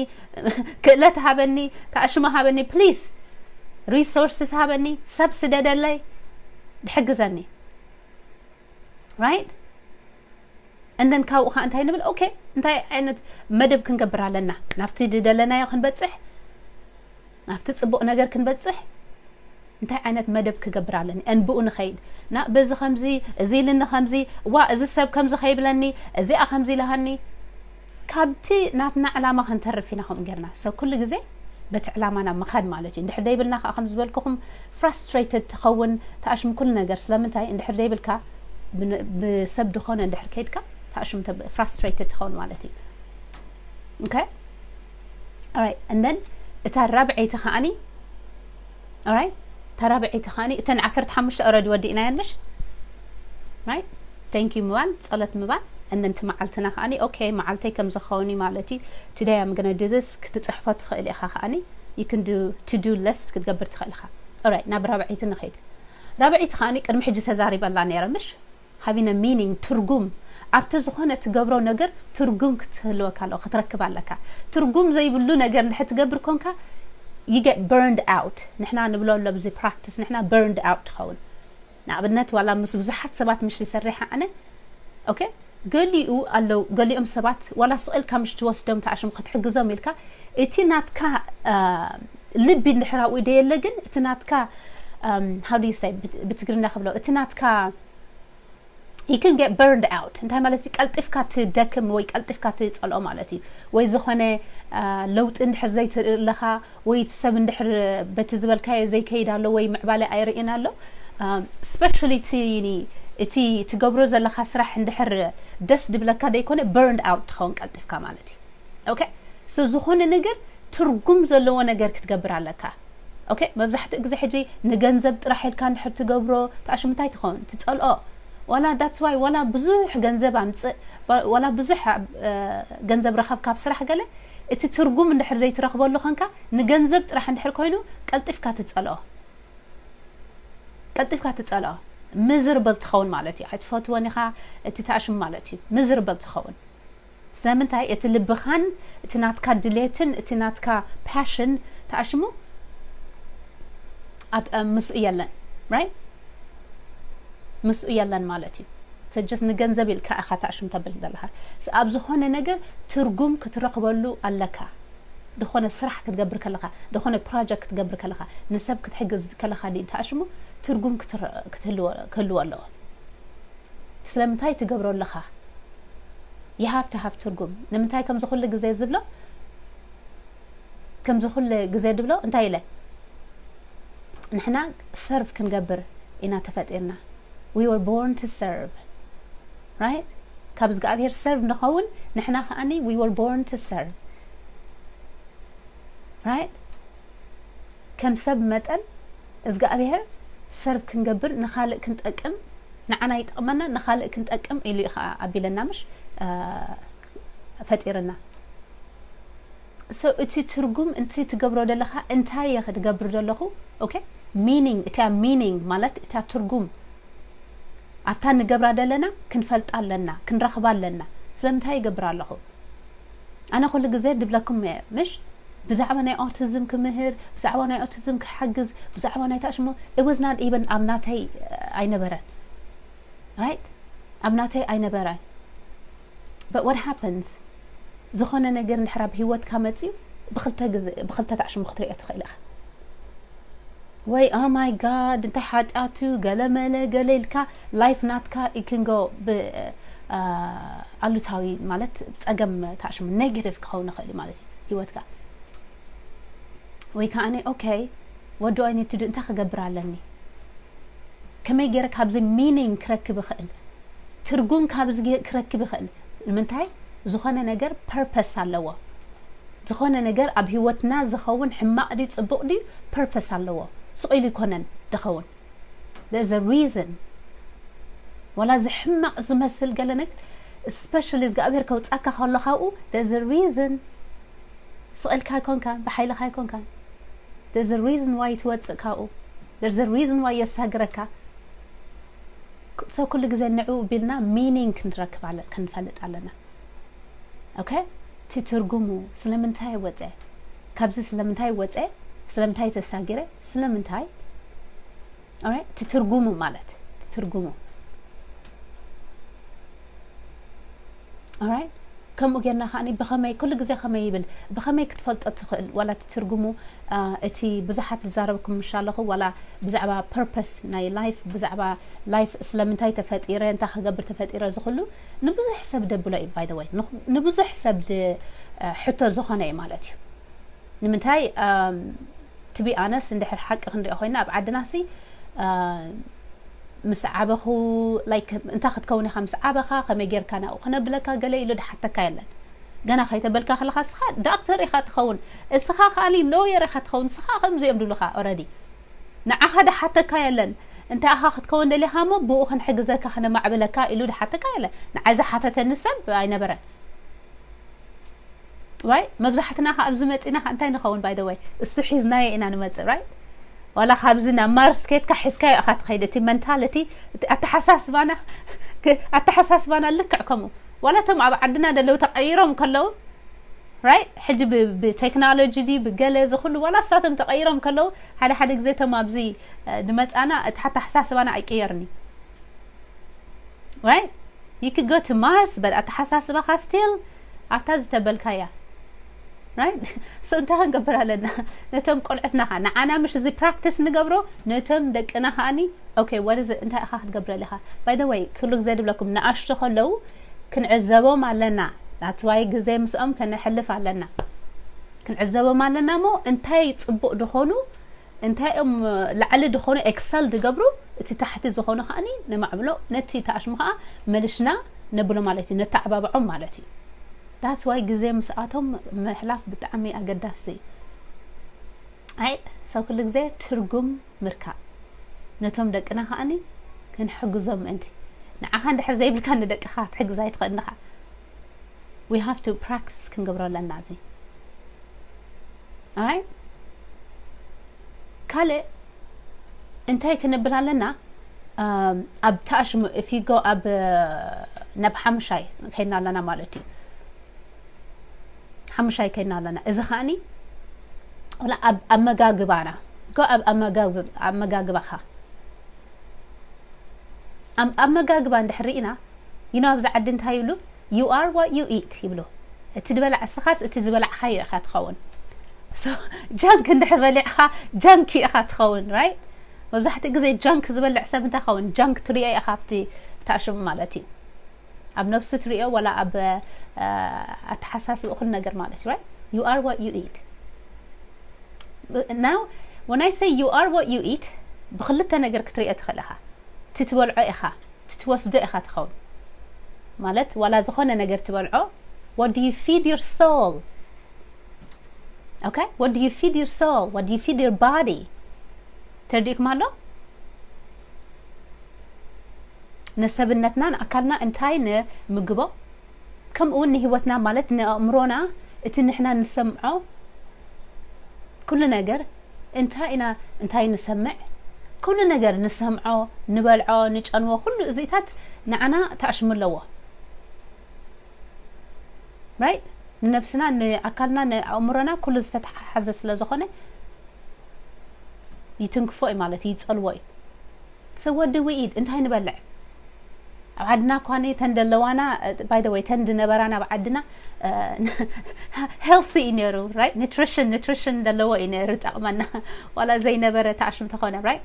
ክእለት ሃበኒ፣ ተኣሽሞ ሃበኒ፣ please resources ሃበኒ፣ ሰብ ስደደለይ፣ ድሕግዘኒ። Right? And then ካብኡ ከዓ እንታይ ንብል? Okay, እንታይ ዓይነት መደብ ክንገብር ኣለና? ናብቲ ዝደለናዮ ክንበጽሕ፣ ናብቲ ጽቡቕ ነገር ክንበጽሕ እንታይ ዓይነት መደብ ክገብር ኣለኒ? And ብኡ ንኸይድ። ና በዚ ከምዚ፣ እዚ ኢልኒ ከምዚ፣ ዋ እዚ ሰብ ከምዚ ከይብለኒ፣ እዚኣ ከምዚ ኢላሃኒ። ካብቲ ናትና ዕላማ ክንተርፍ ኢና ከምኡ ጌርና። So ኩሉ ግዜ በቲ ዕላማና ምኻድ ማለት እዩ። እንድሕር ደይብልና ከዓ ከም ዝበልኩኹም frustrated ትኸውን፣ ተኣሽም ኩሉ ነገር። ስለምንታይ? እንድሕር ደይብልካ ብሰብ ድኾነ እንድሕር ከይድካ ተኣሽም frustrated ትኸውን ማለት እዩ። Okay? Alright, and then እታ ራብዐይቲ ከዓኒ፣ alright? እታ ራብዐይቲ ከዓኒ እተን ዓሰርተ ሓሙሽተ already ወዲእናየን ምሽ? Right? Thank you ምባል፣ ጸሎት ምባል፣ and then እቲ መዓልትና ከዓኒ okay፣ መዓልተይ ከም ዝኸውን ማለት እዩ። Today I'm gonna do this ክትጽሕፎ ትኽእል ኢኻ ከዓኒ። You can do to do list ክትገብር ትኽእል ኢኻ። Alright, ናብ ራብዐይቲ ንኸይድ። ራብዐይቲ ከዓኒ ቅድሚ ሕጂ ተዛሪበላ ነይረ ምሽ? Having a meaning፣ ትርጉም። ኣብቲ ዝኾነ ትገብሮ ነገር ትርጉም ክትህልወካ ኣለዎ፣ ክትረክብ ኣለካ። ትርጉም ዘይብሉ ነገር እንድሕር ትገብር ኮንካ you get burned out። ንሕና ንብሎ ኣሎ ብዚ practice ንሕና burned out ትኸውን። ንኣብነት ዋላ ምስ ብዙሓት ሰባት ምሽ ይሰርሕ ኣነ okay፣ ገሊኡ ኣለዉ ገሊኦም ሰባት ዋላ ስቕ ኢልካ ምሽ ትወስዶም ተኣሽም ክትሕግዞም ኢልካ እቲ ናትካ ልቢ እንድሕር ኣብኡ ደየለ ግን እቲ ናትካ how do you say ብትግርኛ ክብሎ እቲ ናትካ you can get burned out እንታይ ማለት እዩ? ቀልጢፍካ ትደክም ወይ ቀልጢፍካ ትጸልኦ ማለት እዩ። ወይ ዝኾነ ለውጢ እንድሕር ዘይትርኢ ኣለኻ ወይ ሰብ እንድሕር በቲ ዝበልካዮ ዘይከይድ ኣሎ ወይ ምዕባለ ኣይርእን ኣሎ especially እቲ ትገብሮ ዘለኻ ስራሕ እንድሕር ደስ ድብለካ ደይኮነ burned out ትኸውን ቀልጢፍካ ማለት እዩ። Okay? So ዝኾነ ነገር ትርጉም ዘለዎ ነገር ክትገብር ኣለካ። Okay? መብዛሕትኡ ግዜ ሕጂ ንገንዘብ ጥራሕ ኢልካ እንድሕር ትገብሮ ተኣሽም እንታይ ትኸውን? ትጸልኦ። ዋላ that's why ዋላ ብዙሕ ገንዘብ ኣምጽእ ዋላ ብዙሕ ገንዘብ ረኸብ ካብ ስራሕ ገለ እቲ ትርጉም እንድሕር ዘይትረኽበሉ ኸንካ ንገንዘብ ጥራሕ እንድሕር ኮይኑ ቀልጢፍካ ትጸልኦ። ቀልጢፍካ ትጸልኦ። Miserable ትኸውን ማለት እዩ። ኣይትፈትዎን ኢኻ እቲ ተኣሽም ማለት እዩ። Miserable ትኸውን። ስለምንታይ እቲ ልብኻን እቲ ናትካ ድሌትን እቲ ናትካ passion ተኣሽሙ ኣብ ምስኡ የለን right ምስኡ የለን ማለት እዩ። So just ንገንዘብ ኢልካ ኢኻ ተኣሽም ተብል ዘለኻ። ኣብ ዝኾነ ነገር ትርጉም ክትረኽበሉ ኣለካ። ዝኾነ ስራሕ ክትገብር ከለኻ፣ ዝኾነ project ክትገብር ከለኻ፣ ንሰብ ክትሕግዝ ከለኻ ድዩ ተኣሽሙ ትርጉም ክህልዎ ኣለዎ። ስለምንታይ ትገብሮ ኣለኻ? You have to have ትርጉም። ንምንታይ ከምዚ ኩሉ ግዜ ዝብሎ ከምዚ ኩሉ ግዜ ድብሎ እንታይ ኢለ ንሕና serve ክንገብር ኢና ተፈጢርና። We were born to serve right? ካብ እግዚኣብሔር serve ንኸውን። ንሕና ከኣኒ we were born to serve, right? ከም ሰብ መጠን እግዚኣብሔር serve ክንገብር፣ ንኻልእ ክንጠቅም፣ ንዓና ይጠቕመና፣ ንኻልእ ክንጠቅም ኢሉ እዩ ከዓ ኣቢለና፣ ምሽ ፈጢርና። So እቲ ትርጉም፣ እቲ ትገብሮ ዘለኻ እንታይ እየ ክገብር ዘለኹ? Okay, meaning፣ እታ meaning ማለት እታ ትርጉም ኣብታ ንገብራ ዘለና ክንፈልጣ ኣለና፣ ክንረኽባ ኣለና። ስለምንታይ ይገብር ኣለኹ? ኣነ ኩሉ ግዜ ድብለኩም እየ፣ ምሽ? ብዛዕባ ናይ autism ክምህር፣ ብዛዕባ ናይ autism ክሓግዝ፣ ብዛዕባ ናይ ታሽሞ፣ it was not even ኣብ ናተይ ኣይነበረን። Right? ኣብ ናተይ ኣይነበረን። But what happens? ዝኾነ ነገር እንድሕር ኣብ ህይወትካ መፅዩ፣ ብክልተ ግዜ፣ ብክልተ ታሽሙ ክትሪኦ ትኽእል ኢኻ። ወይ oh my God፣ እንታይ ሓጢኣቱ፣ ገለ መለ፣ ገለ ኢልካ life ናትካ it can go ብ ኣሉታዊ፣ ማለት ፀገም ታሽሙ negative ክኸውን ይኽእል እዩ ማለት እዩ ህይወትካ። ወይ ከዓ okay, what do I need to do? እንታይ ክገብር ኣለኒ? ከመይ ገይረ ካብዚ meaning ክረክብ ይኽእል? ትርጉም ካብዚ ገ- ክረክብ ይኽእል? ንምንታይ? ዝኾነ ነገር purpose ኣለዎ። ዝኾነ ነገር ኣብ ህይወትና ዝኸውን ሕማቕ ድዩ ፅቡቕ ድዩ purpose ኣለዎ። ስቕ ኢሉ ይኮነን ድኸውን። There's a reason። ዋላ እዚ ሕማቕ ዝመስል ገለ ነገር፣ especially እግዚኣብሔር ከውፃካ ከሎ ካብኡ there's a reason። ስቕ ኢልካ ኣይኮንካን፣ ብሓይልኻ ኣይኮንካን። There's a reason why ትወፅእ ካብኡ። There's a reason why የሳግረካ። So ኩሉ ግዜ ንዕኡ ቢልና meaning ክንረክብ ኣለ- ክንፈልጥ ኣለና። Okay? እቲ ትርጉሙ ስለምንታይ ወፀ? ካብዚ ስለምንታይ ወፀ? ስለምንታይ ተሳጊረ? ስለምንታይ? Alright? እቲ ትርጉሙ ማለት፣ እቲ ትርጉሙ። Alright? ከምኡ ጌርና ከኣኒ ብኸመይ፣ ኩሉ ግዜ ከመይ ይብል፣ ብኸመይ ክትፈልጦ ትኽእል? ዋላ እቲ ትርጉሙ፣ አ፣ እቲ ብዙሓት ዝዛረብኩም ምሽ ኣለኹ፣ ዋላ ብዛዕባ purpose ናይ life፣ ብዛዕባ life ስለምንታይ ተፈጢረ፣ እንታይ ክገብር ተፈጢረ፣ እዚ ኩሉ ንብዙሕ ሰብ ደብሎ እዩ፣ by the way። ንኹ- ንብዙሕ ሰብ ዝ- አ፣ ሕቶ ዝኾነ እዩ ማለት እዩ። ንምንታይ? ኣም፣ to be honest፣ እንድሕር ሓቂ ክንሪኦ ኮይና፣ ኣብ ዓድና ሲ፣ አ፣ ምስ ዓበኹ፣ like፣ እንታይ ክትከውን ኢኻ ምስ ዓበኻ፣ ከመይ ጌርካ ናብኡ ከነብለካ፣ ገለ ኢሉ ድሓተካ የለን። ገና ከይተበልካ ከለኻ፣ እስኻ ዳክተር ኢኻ ትኸውን፣ እስኻ ከኣሊ ሎየር ኢኻ ትኸውን፣ እስኻ ከምዚ እዮም ድብሉኻ already። ንዓኻ ድሓተካ የለን። እንታይ ኢኻ ክትከውን ደሊኻ እሞ፣ ብኡ ክንሕግዘካ፣ ከነማዕብለካ ኢሉ ድሓተካ የለን። ንዓይ ዝሓተተኒ ሰብ ኣይነበረን። Right? መብዛሕትና ከ ኣብዚ መፂና ከ እንታይ ንኸውን? By the way፣ እሱ ሒዝናዮ ኢና ንመፅእ፣ right? ዋላ ካብዚ ናብ ማርስ ኬድካ ሒዝካዮ ኢኻ ትኸይድ። እቲ mentality፣ እቲ ኣተሓሳስባና፣ ክ- ኣተሓሳስባና ልክዕ ከምኡ። ዋላ እቶም ኣብ ዓድና ደለዉ ተቐይሮም ከለዉ፣ right? ሕጂ ብ- ብቴክኖሎጂ ድዩ ብገለ እዚ ኩሉ፣ ዋላ እሳቶም ተቐይሮም ከለዉ፣ ሓደ ሓደ ግዜ እቶም ኣብዚ፣ እ፣ ንመፃና፣ እቲ ኣተሓሳስባና ኣይቅየርን እዩ። Right? You could go to Mars, but ኣተሓሳስባኻ still ኣብታ ዝተበልካያ። Right? So እንታይ ክንገብር ኣለና? ነቶም ቆልዑትና ኸዓ፣ ንዓና ምሽ እዚ practice ንገብሮ፣ ነቶም ደቅና ከኣኒ፣ okay, what is it? እንታይ ኢኻ ክትገብረሉ ኢኻ? By the way፣ ኩሉ ግዜ ድብለኩም፣ ንኣሽቱ ከለዉ ክንዕዘቦም ኣለና። That's why ግዜ ምስኦም ከነሕልፍ ኣለና። ክንዕዘቦም ኣለና እሞ፣ እንታይ ፅቡቕ ድኾኑ፣ እንታይ እዮም ላዕሊ ድኾኑ፣ excel ድገብሩ፣ እቲ ታሕቲ ዝኾኑ ከኣኒ ነማዕብሎ፣ ነቲ ተኣሽሙ ከኣ መልሽና ነብሎ ማለት እዩ፣ ነተዓባብዖም ማለት እዩ። That's why ግዜ ምስኣቶም ምሕላፍ ብጣዕሚ ኣገዳሲ እዩ። ኣይ፣ ሰብ ኩሉ ግዜ ትርጉም ምርካብ፣ ነቶም ደቅና ከኣኒ ክንሕግዞም ምእንቲ። ንዓኻ እንድሕር ዘይብልካ ንደቅኻ ክትሕግዝ ኣይትኽእልን ኢኻ። We have to practice ክንገብሮ ኣለና እዚ። Alright? ካልእ እንታይ ክንብል ኣለና? ኣም፣ ኣብ ተኣሽሙ፣ if you go ኣብ፣ ናብ ሓሙሻይ ከይድና ኣለና ማለት እዩ። ሓሙሻይ ከይድና ኣለና። እዚ ከኣኒ፣ ወላ ኣብ ኣመጋግባና፣ go ኣብ ኣመጋግብ-፣ ኣመጋግባኻ። ኣብ ኣመጋግባ እንድሕር ርኢና፣ you know፣ ኣብዚ ዓዲ እንታይ ይብሉ? You are what you eat ይብሉ። እቲ ዝበላዕ፣ እስኻስ እቲ ዝበላዕኻዮ ኢኻ ትኸውን። So፣ ጃንክ እንድሕር በሊዕኻ፣ ጃንኪ ኢኻ ትኸውን፣ right? መብዛሕትኡ ግዜ ጃንክ ዝበልዕ ሰብ እንታይ ኸውን? ጃንክ ትሪኦ ኢኻ ኣብቲ ተኣሽሙ ማለት እዩ። ኣብ ነብሱ ትሪኦ፣ ወላ ኣብ፣ እ፣ ኣተሓሳስብኡ፣ ኩሉ ነገር ማለት እዩ፣ right? You are what you eat. Now, when I say you are what you eat፣ ብክልተ ነገር ክትሪኦ ትኽእል ኢኻ። እቲ ትበልዖ ኢኻ፣ እቲ ትወስዶ ኢኻ ትኸውን። ማለት ዋላ ዝኾነ ነገር ትበልዖ፣ what do you feed your soul? Okay, what do you feed your soul? What do you feed your body? ተርዲእኩም ኣሎ? ንሰብነትና ንኣካልና እንታይ ንምግቦ፣ ከምኡ እውን ንህይወትና ማለት ንኣእምሮና እቲ ንሕና ንሰምዖ ኩሉ ነገር እንታይ ኢና እንታይ ንሰምዕ ኩሉ ነገር ንሰምዖ ንበልዖ ንጨንዎ ኩሉ እዚታት ንዓና ተኣሽሙ ኣለዎ። Right? ንነብስና ንኣካልና ንኣእምሮና ኩሉ ዝተተሓሓዘ ስለ ዝኾነ ይትንክፎ እዩ ማለት እዩ፣ ይጸልዎ እዩ። So what do we eat? እንታይ ንበልዕ? ኣብ ዓድና እኳ ተን ደለዋና by the way ተን ድነበራና ኣብ ዓድና healthy እዩ ነይሩ። Right? Nutrition nutrition ደለዎ እዩ ነይሩ ጠቕመና ዋላ ዘይነበረ ተኣሽም ተኾነ። Right?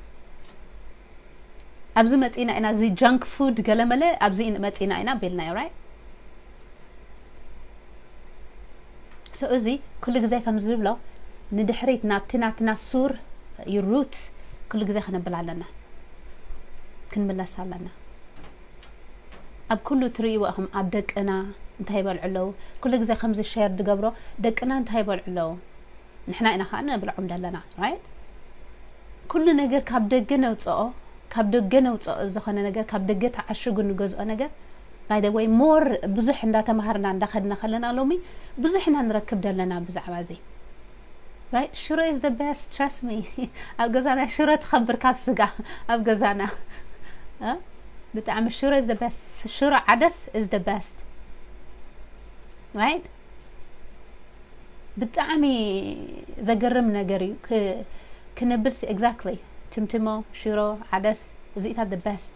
ኣብዚ መጺና ኢና እዚ junk food ገለመለ ኣብዚ መጺና ኢና ቤልናዮ። Right? So እዚ ኩሉ ግዜ ከም ዝብሎ ንድሕሪት ናብቲ ናትና ሱር root ኩሉ ግዜ ክነብል ኣለና፣ ክንምለስ ኣለና። ኣብ ኩሉ ትርእይዎ ኢኹም ኣብ ደቅና እንታይ ይበልዑ ኣለዉ። ኩሉ ግዜ ከምዚ share ድገብሮ ደቅና እንታይ ይበልዑ ኣለዉ። ንሕና ኢና ከዓ ንብልዖም ዘለና። Right? ኩሉ ነገር ካብ ደገ ነውፅኦ ካብ ደገ ነውፅኦ ዝኾነ ነገር ካብ ደገ ተዓሽጉ ንገዝኦ ነገር by the way more ብዙሕ እንዳተማሃርና እንዳኸድና ከለና ሎሚ ብዙሕ ኢና ንረክብ ዘለና ብዛዕባ እዚ። Right? ሽሮ is the best, trust me. ኣብ ገዛና ሽሮ ትኸብር ካብ ስጋ ኣብ ገዛና ብጣዕሚ ሽሮ is the best. ሽሮ ዓደስ is the best. Right? ብጣዕሚ ዘገርም ነገር እዩ። ክነብስ exactly ትምትሞ ሽሮ ዓደስ እዚኢታት the best.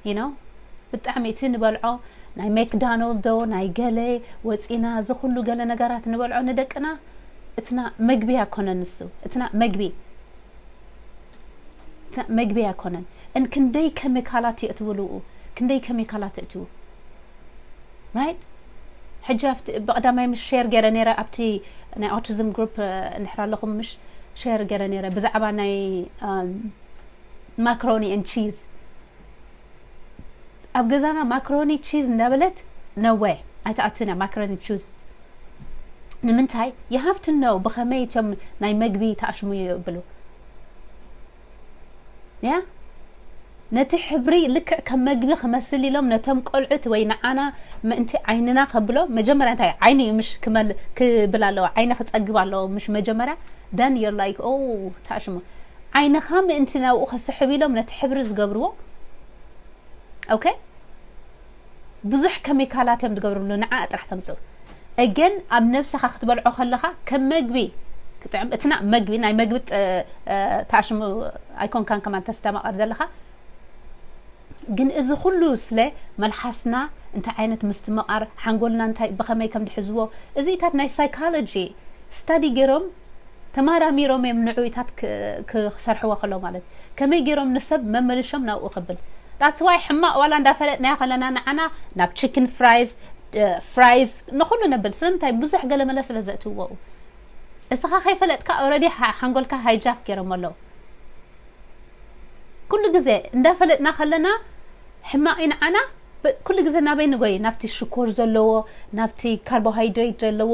You know ብጣዕሚ እቲ ንበልዖ ናይ McDonald ዶ ናይ ገለ ወፂና እዚ ኩሉ ገለ ነገራት ንበልዖ ንደቅና እትና መግቢ ኣይኮነን ንሱ እትና መግቢ መግቢ ኣይኮነን። እን ክንደይ ኬሚካላት የእትውሉ ክንደይ ኬሚካላት የእትው። Right? ሕጂ ኣብቲ ብቐዳማይ ምስ share ገይረ ነይረ ኣብቲ ናይ autism group እንድሕር ኣለኹም ምሽ share ገይረ ነይረ ብዛዕባ ናይ ማክሮኒ and cheese። ኣብ ገዛና ማክሮኒ cheese እንዳበለት no way ኣይትኣቱና ማክሮኒ cheese። ንምንታይ you have to know ብኸመይ እቶም ናይ መግቢ ተኣሽሙ ይብሉ። ያ ነቲ ሕብሪ ልክዕ ከም መግቢ ክመስል ኢሎም ነቶም ቆልዑት ወይ ንዓና ምእንቲ ዓይንና ከብሎ መጀመርያ እንታይ ዓይኒ እዩ ምሽ ክብል ኣለዎ ዓይኒ ክፀግብ ኣለዎ ምሽ መጀመርያ then you're like oh ተኣሽሙ ዓይንኻ ምእንቲ ናብኡ ከስሕብ ኢሎም ነቲ ሕብሪ ዝገብርዎ። Okay ብዙሕ ኬሚካላት እዮም ዝገብርሉ ንዓ ጥራሕ ከምፅኡ። Again ኣብ ነብስኻ ክትበልዖ ከለኻ ከም መግቢ ክጥዕም እትና መግቢ ናይ መግቢ ተኣሽሙ ኣይኮንካን ከማን ተስተማቐር ዘለኻ። ግን እዚ ኩሉ ስለ መልሓስና እንታይ ዓይነት ምስትምቓር ሓንጎልና እንታይ ብኸመይ ከም ድሕዝዎ እዚታት ናይ psychology study ገይሮም ተማራሚሮም እዮም ንዕውታት ክሰርሕዎ ከለዉ ማለት ከመይ ገይሮም ንሰብ መመልሾም ናብኡ ከብል that's why ሕማቕ ዋላ እንዳፈለጥናዮ ከለና ንዓና ናብ chicken fries fries ንኩሉ ነብል ስለምንታይ ብዙሕ ገለመለ ስለ ዘእትውዎ እስኻ ከይፈለጥካ already ሓንጎልካ hijack ገይሮም ኣለዉ። ኩሉ ግዜ እንዳፈለጥና ከለና ሕማቕ ንዓና ኩሉ ግዜ ናበይ ንጎይ ናብቲ ሽኮር ዘለዎ ናብቲ carbohydrate ዘለዎ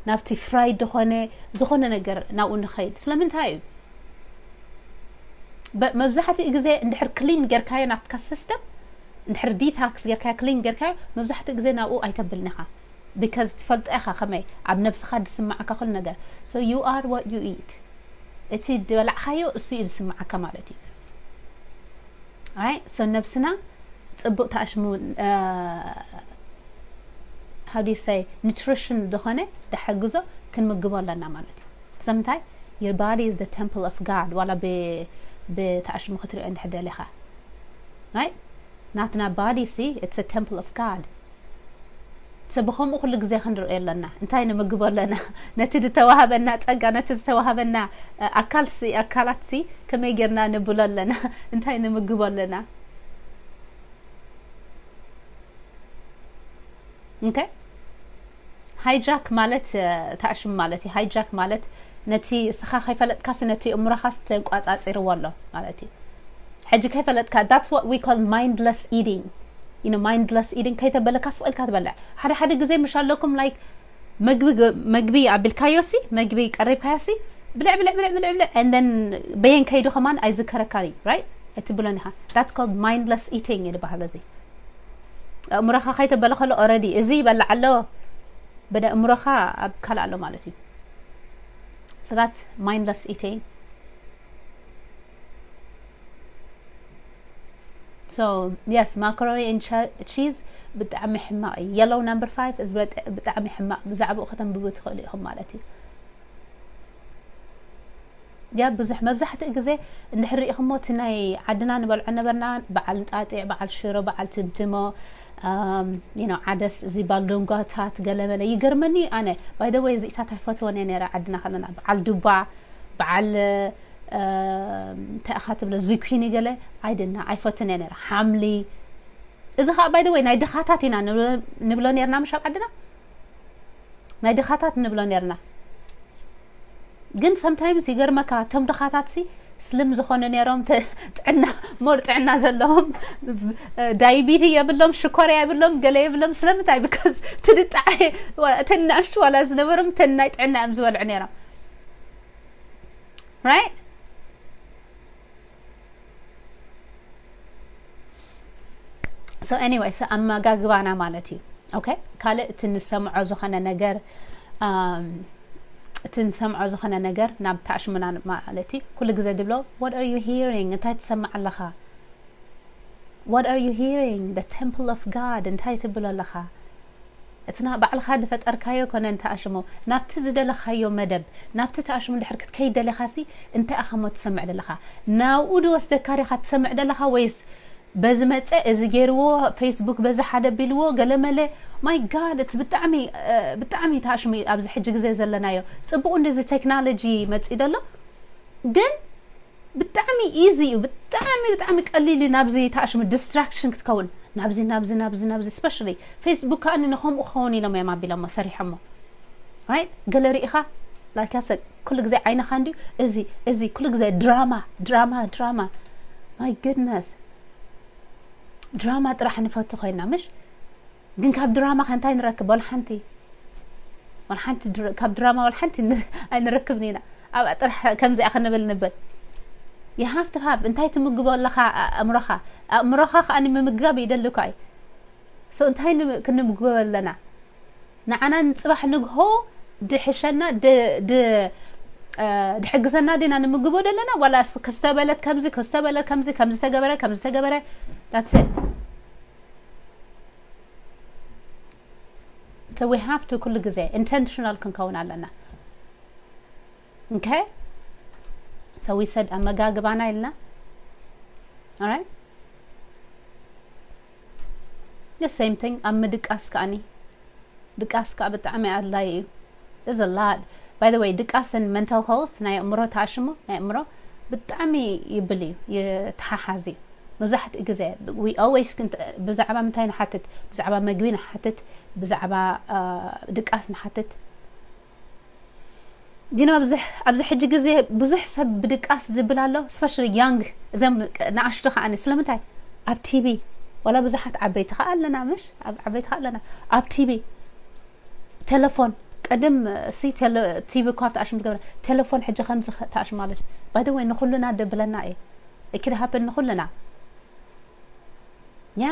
ናብቲ fried ዝኾነ ዝኾነ ነገር ናብኡ ንኸይድ ስለምንታይ እዩ? መብዛሕትኡ ግዜ እንድሕር clean ጌርካዮ ናትካ system እንድሕር detox ጌርካዮ clean ጌርካዮ መብዛሕትኡ ግዜ ናብኡ ኣይተብልን ኢኻ። Because ትፈልጦ ኢኻ ከመይ ኣብ ነብስኻ ዝስማዓካ ኩሉ ነገር so you are what you eat እቲ ዝበላዕኻዮ እሱ እዩ ዝስማዓካ ማለት እዩ። Right so ነብስና ፅቡቅ ተኣሽሙ how do you say nutrition ዝኾነ ድሕግዞ ክንምግቦ ኣለና ማለት እዩ። ስለምንታይ your body is the temple of God ዋላ ብተኣሽሙ ክትሪኦ እንድሕር ደሊኻ right ናትና body ሲ it's a temple of God። ሰብ ብኸምኡ ኩሉ ግዜ ክንሪኦ ኣለና እንታይ ንምግቦ ኣለና ነቲ ዝተዋሃበና ፀጋ ነቲ ዝተዋሃበና ኣካል ሲ ኣካላት ሲ ከመይ ጌርና ንብሎ ኣለና እንታይ ንምግቦ ኣለና። Okay hijack ማለት ተኣሽም ማለት እዩ hijack ማለት ነቲ እስኻ ከይፈለጥካስ ነቲ እምሮኻስ ተቋፃፂርዎ ኣሎ ማለት እዩ። ሕጂ ከይፈለጥካ that's what we call mindless eating። you know mindless eating ከይተበለካ ስቕ ኢልካ ትበልዕ። ሓደ ሓደ ግዜ ምሽ ኣለኩም like መግቢ ገ- መግቢ ኣቢልካዮ ሲ መግቢ ቀሪብካዮ ሲ ብልዕ ብልዕ ብልዕ ብልዕ ብልዕ and then በየን ከይዱ ከማን ኣይዝከረካን እዩ right ኣይትብሎን ኢኻ። That's called mindless eating ይበሃል እዚ። ኣእምሮኻ ከይተበለ ከሎ already እዚ ይበልዕ ኣሎ በደ ኣእምሮኻ ኣብ ካልእ ኣሎ ማለት እዩ። So that's mindless eating. So yes, macaroni and che- cheese ብጣዕሚ ሕማቕ እዩ። Yellow number five is ብጣ- ብጣዕሚ ሕማቕ። ብዛዕባኡ ከተንብቡ ትኽእሉ ኢኹም ማለት እዩ። ያ ብዙሕ መብዛሕትኡ ግዜ እንድሕር ሪኢኹሞ እቲ ናይ ዓድና ንበልዖ ነበርና በዓል እንጣጢዕ፣ በዓል ሽሮ፣ በዓል ትምትሞ um, you know ዓደስ እዚ ባልዶንጓታት ገለመለ ይገርመኒ። ኣነ by the way እዚታት ኣይፈትወን እየ ነረ ዓድና ከለና በዓል ዱባ በዓል um, እንታይ ኢኻ ትብሎ ዚኩኒ ገለ ኣይድና ኣይፈትን እየ ነረ ሓምሊ እዚ ከዓ by the way ናይ ድኻታት ኢና ንብሎ- ንብሎ ነርና ምሽ ኣብ ዓድና ናይ ድኻታት ንብሎ ነርና። ግን sometimes ይገርመካ እቶም ድኻታት ሲ ስልም ዝኾኑ ነሮም ተ- ጥዕና more ጥዕና ዘለዎም diabetes የብሎም ሽኮር የብሎም ገለ የብሎም ስለምንታይ because ትድጣዕ እተን ንኣሽቱ ዋላ ዝነበሮም እተን ናይ ጥዕና እዮም ዝበልዑ ነሮም right so anyway so ኣመጋግባና ማለት እዩ okay ካልእ እቲ ንሰምዖ ዝኾነ ነገር um, እቲ ንሰምዖ ዝኾነ ነገር ናብ ተኣሽሙና ማለት እዩ ኩሉ ግዜ ድብሎ what are you hearing እንታይ ትሰምዕ ኣለኻ what are you hearing the temple of God እንታይ ትብሎ ኣለኻ እቲ ና ባዕልኻ ዝፈጠርካዮ ኮነ እንተኣሽሞ ናብቲ ዝደለኻዮ መደብ ናብቲ ተኣሽሙ ድሕር ክትከይድ ደለኻሲ እንታይ ኣኸሞ ትሰምዕ ደለኻ ናብኡ ድወስደካ ዲኻ ትሰምዕ ደለኻ ወይስ በዚ መፀ እዚ ገይርዎ ፌስቡክ በዚ ሓደ ቢልዎ ገለመለ my God it's ብጣዕሚ ብጣዕሚ ተኣሽሙ ኣብዚ ሕጂ ግዜ ዘለናዮ ፅቡቅ እንደዚ ቴክኖሎጂ መፂ ደሎ ግን ብጣዕሚ easy እዩ ብጣዕሚ ብጣዕሚ ቀሊል እዩ ናብዚ ተኣሽሙ distraction ክትከውን ናብዚ ናብዚ ናብዚ ናብዚ especially ፌስቡክ ከዓ ንኸምኡ ክኸውን ኢሎም እዮም ኣቢሎሞ ሰሪሖሞ right ገለ ርኢኻ like I said ኩሉ ግዜ ዓይንኻ እንድዩ እዚ እዚ ኩሉ ግዜ ድራማ ድራማ ድራማ my goodness ድራማ ጥራሕ ንፈቱ ኮይና ምሽ ግን ካብ ድራማ ከ እንታይ ንረክብ ወላ ሓንቲ ወላ ሓንቲ ድር- ካብ ድራማ ወላ ሓንቲ ን- ኣይንረክብን ኢና ኣብኣ ጥራሕ ከምዚኣ ክንብል ንብል you have to have እንታይ ትምግቦ ኣለኻ ኣእምሮኻ ኣእምሮኻ ከዓ ንምምጋብ ይደሊ እኳ እዩ so እንታይ ን- ክንምግቦ ኣለና ንዓና ንፅባሕ ንግሆ ድሕሸና ድ- ድ- እ፣ ድሕግዘና ዲና ንምግቦ ዘለና ዋላ ስ- ክስተበለት ከምዚ ክስተበለት ከምዚ ከምዚ ተገበረ ከምዚ ተገበረ that's it so we have to ኩሉ ግዜ intentional ክንከውን ኣለና okay so we said ኣመጋግባና ኢልና alright the same thing ኣብ ምድቃስ ከኣኒ ድቃስ ከዓ ብጣዕሚ ኣድላይ እዩ is a lot by the way ድቃስን mental health ናይ ኣእምሮ ተኣሽሙ ናይ ኣእምሮ ብጣዕሚ ይብል እዩ ይተሓሓዝ እዩ መብዛሕትኡ ግዜ we always ብዛዕባ ምንታይ ንሓትት ብዛዕባ መግቢ ንሓትት ብዛዕባ ድቃስ ንሓትት ዲኖ ኣብዚ ኣብዚ ሕጂ ግዜ ብዙሕ ሰብ ብድቃስ ዝብል ኣሎ especially young እዞም ንኣሽቱ ከዓኒ ስለምንታይ ኣብ ቲቪ ዋላ ብዙሓት ዓበይቲ ከዓ ኣለና ምሽ ኣብ ዓበይቲ ከዓ ኣለና ኣብ ቲቪ ቴሌፎን ቀደም ሲ ቲቪ እኳ ተኣሽም ትገብረ ቴሌፎን ሕጂ ከምዚ ተኣሽ ማለት by the way ንኩልና ደብለና እየ it could happen ንኩልና ያ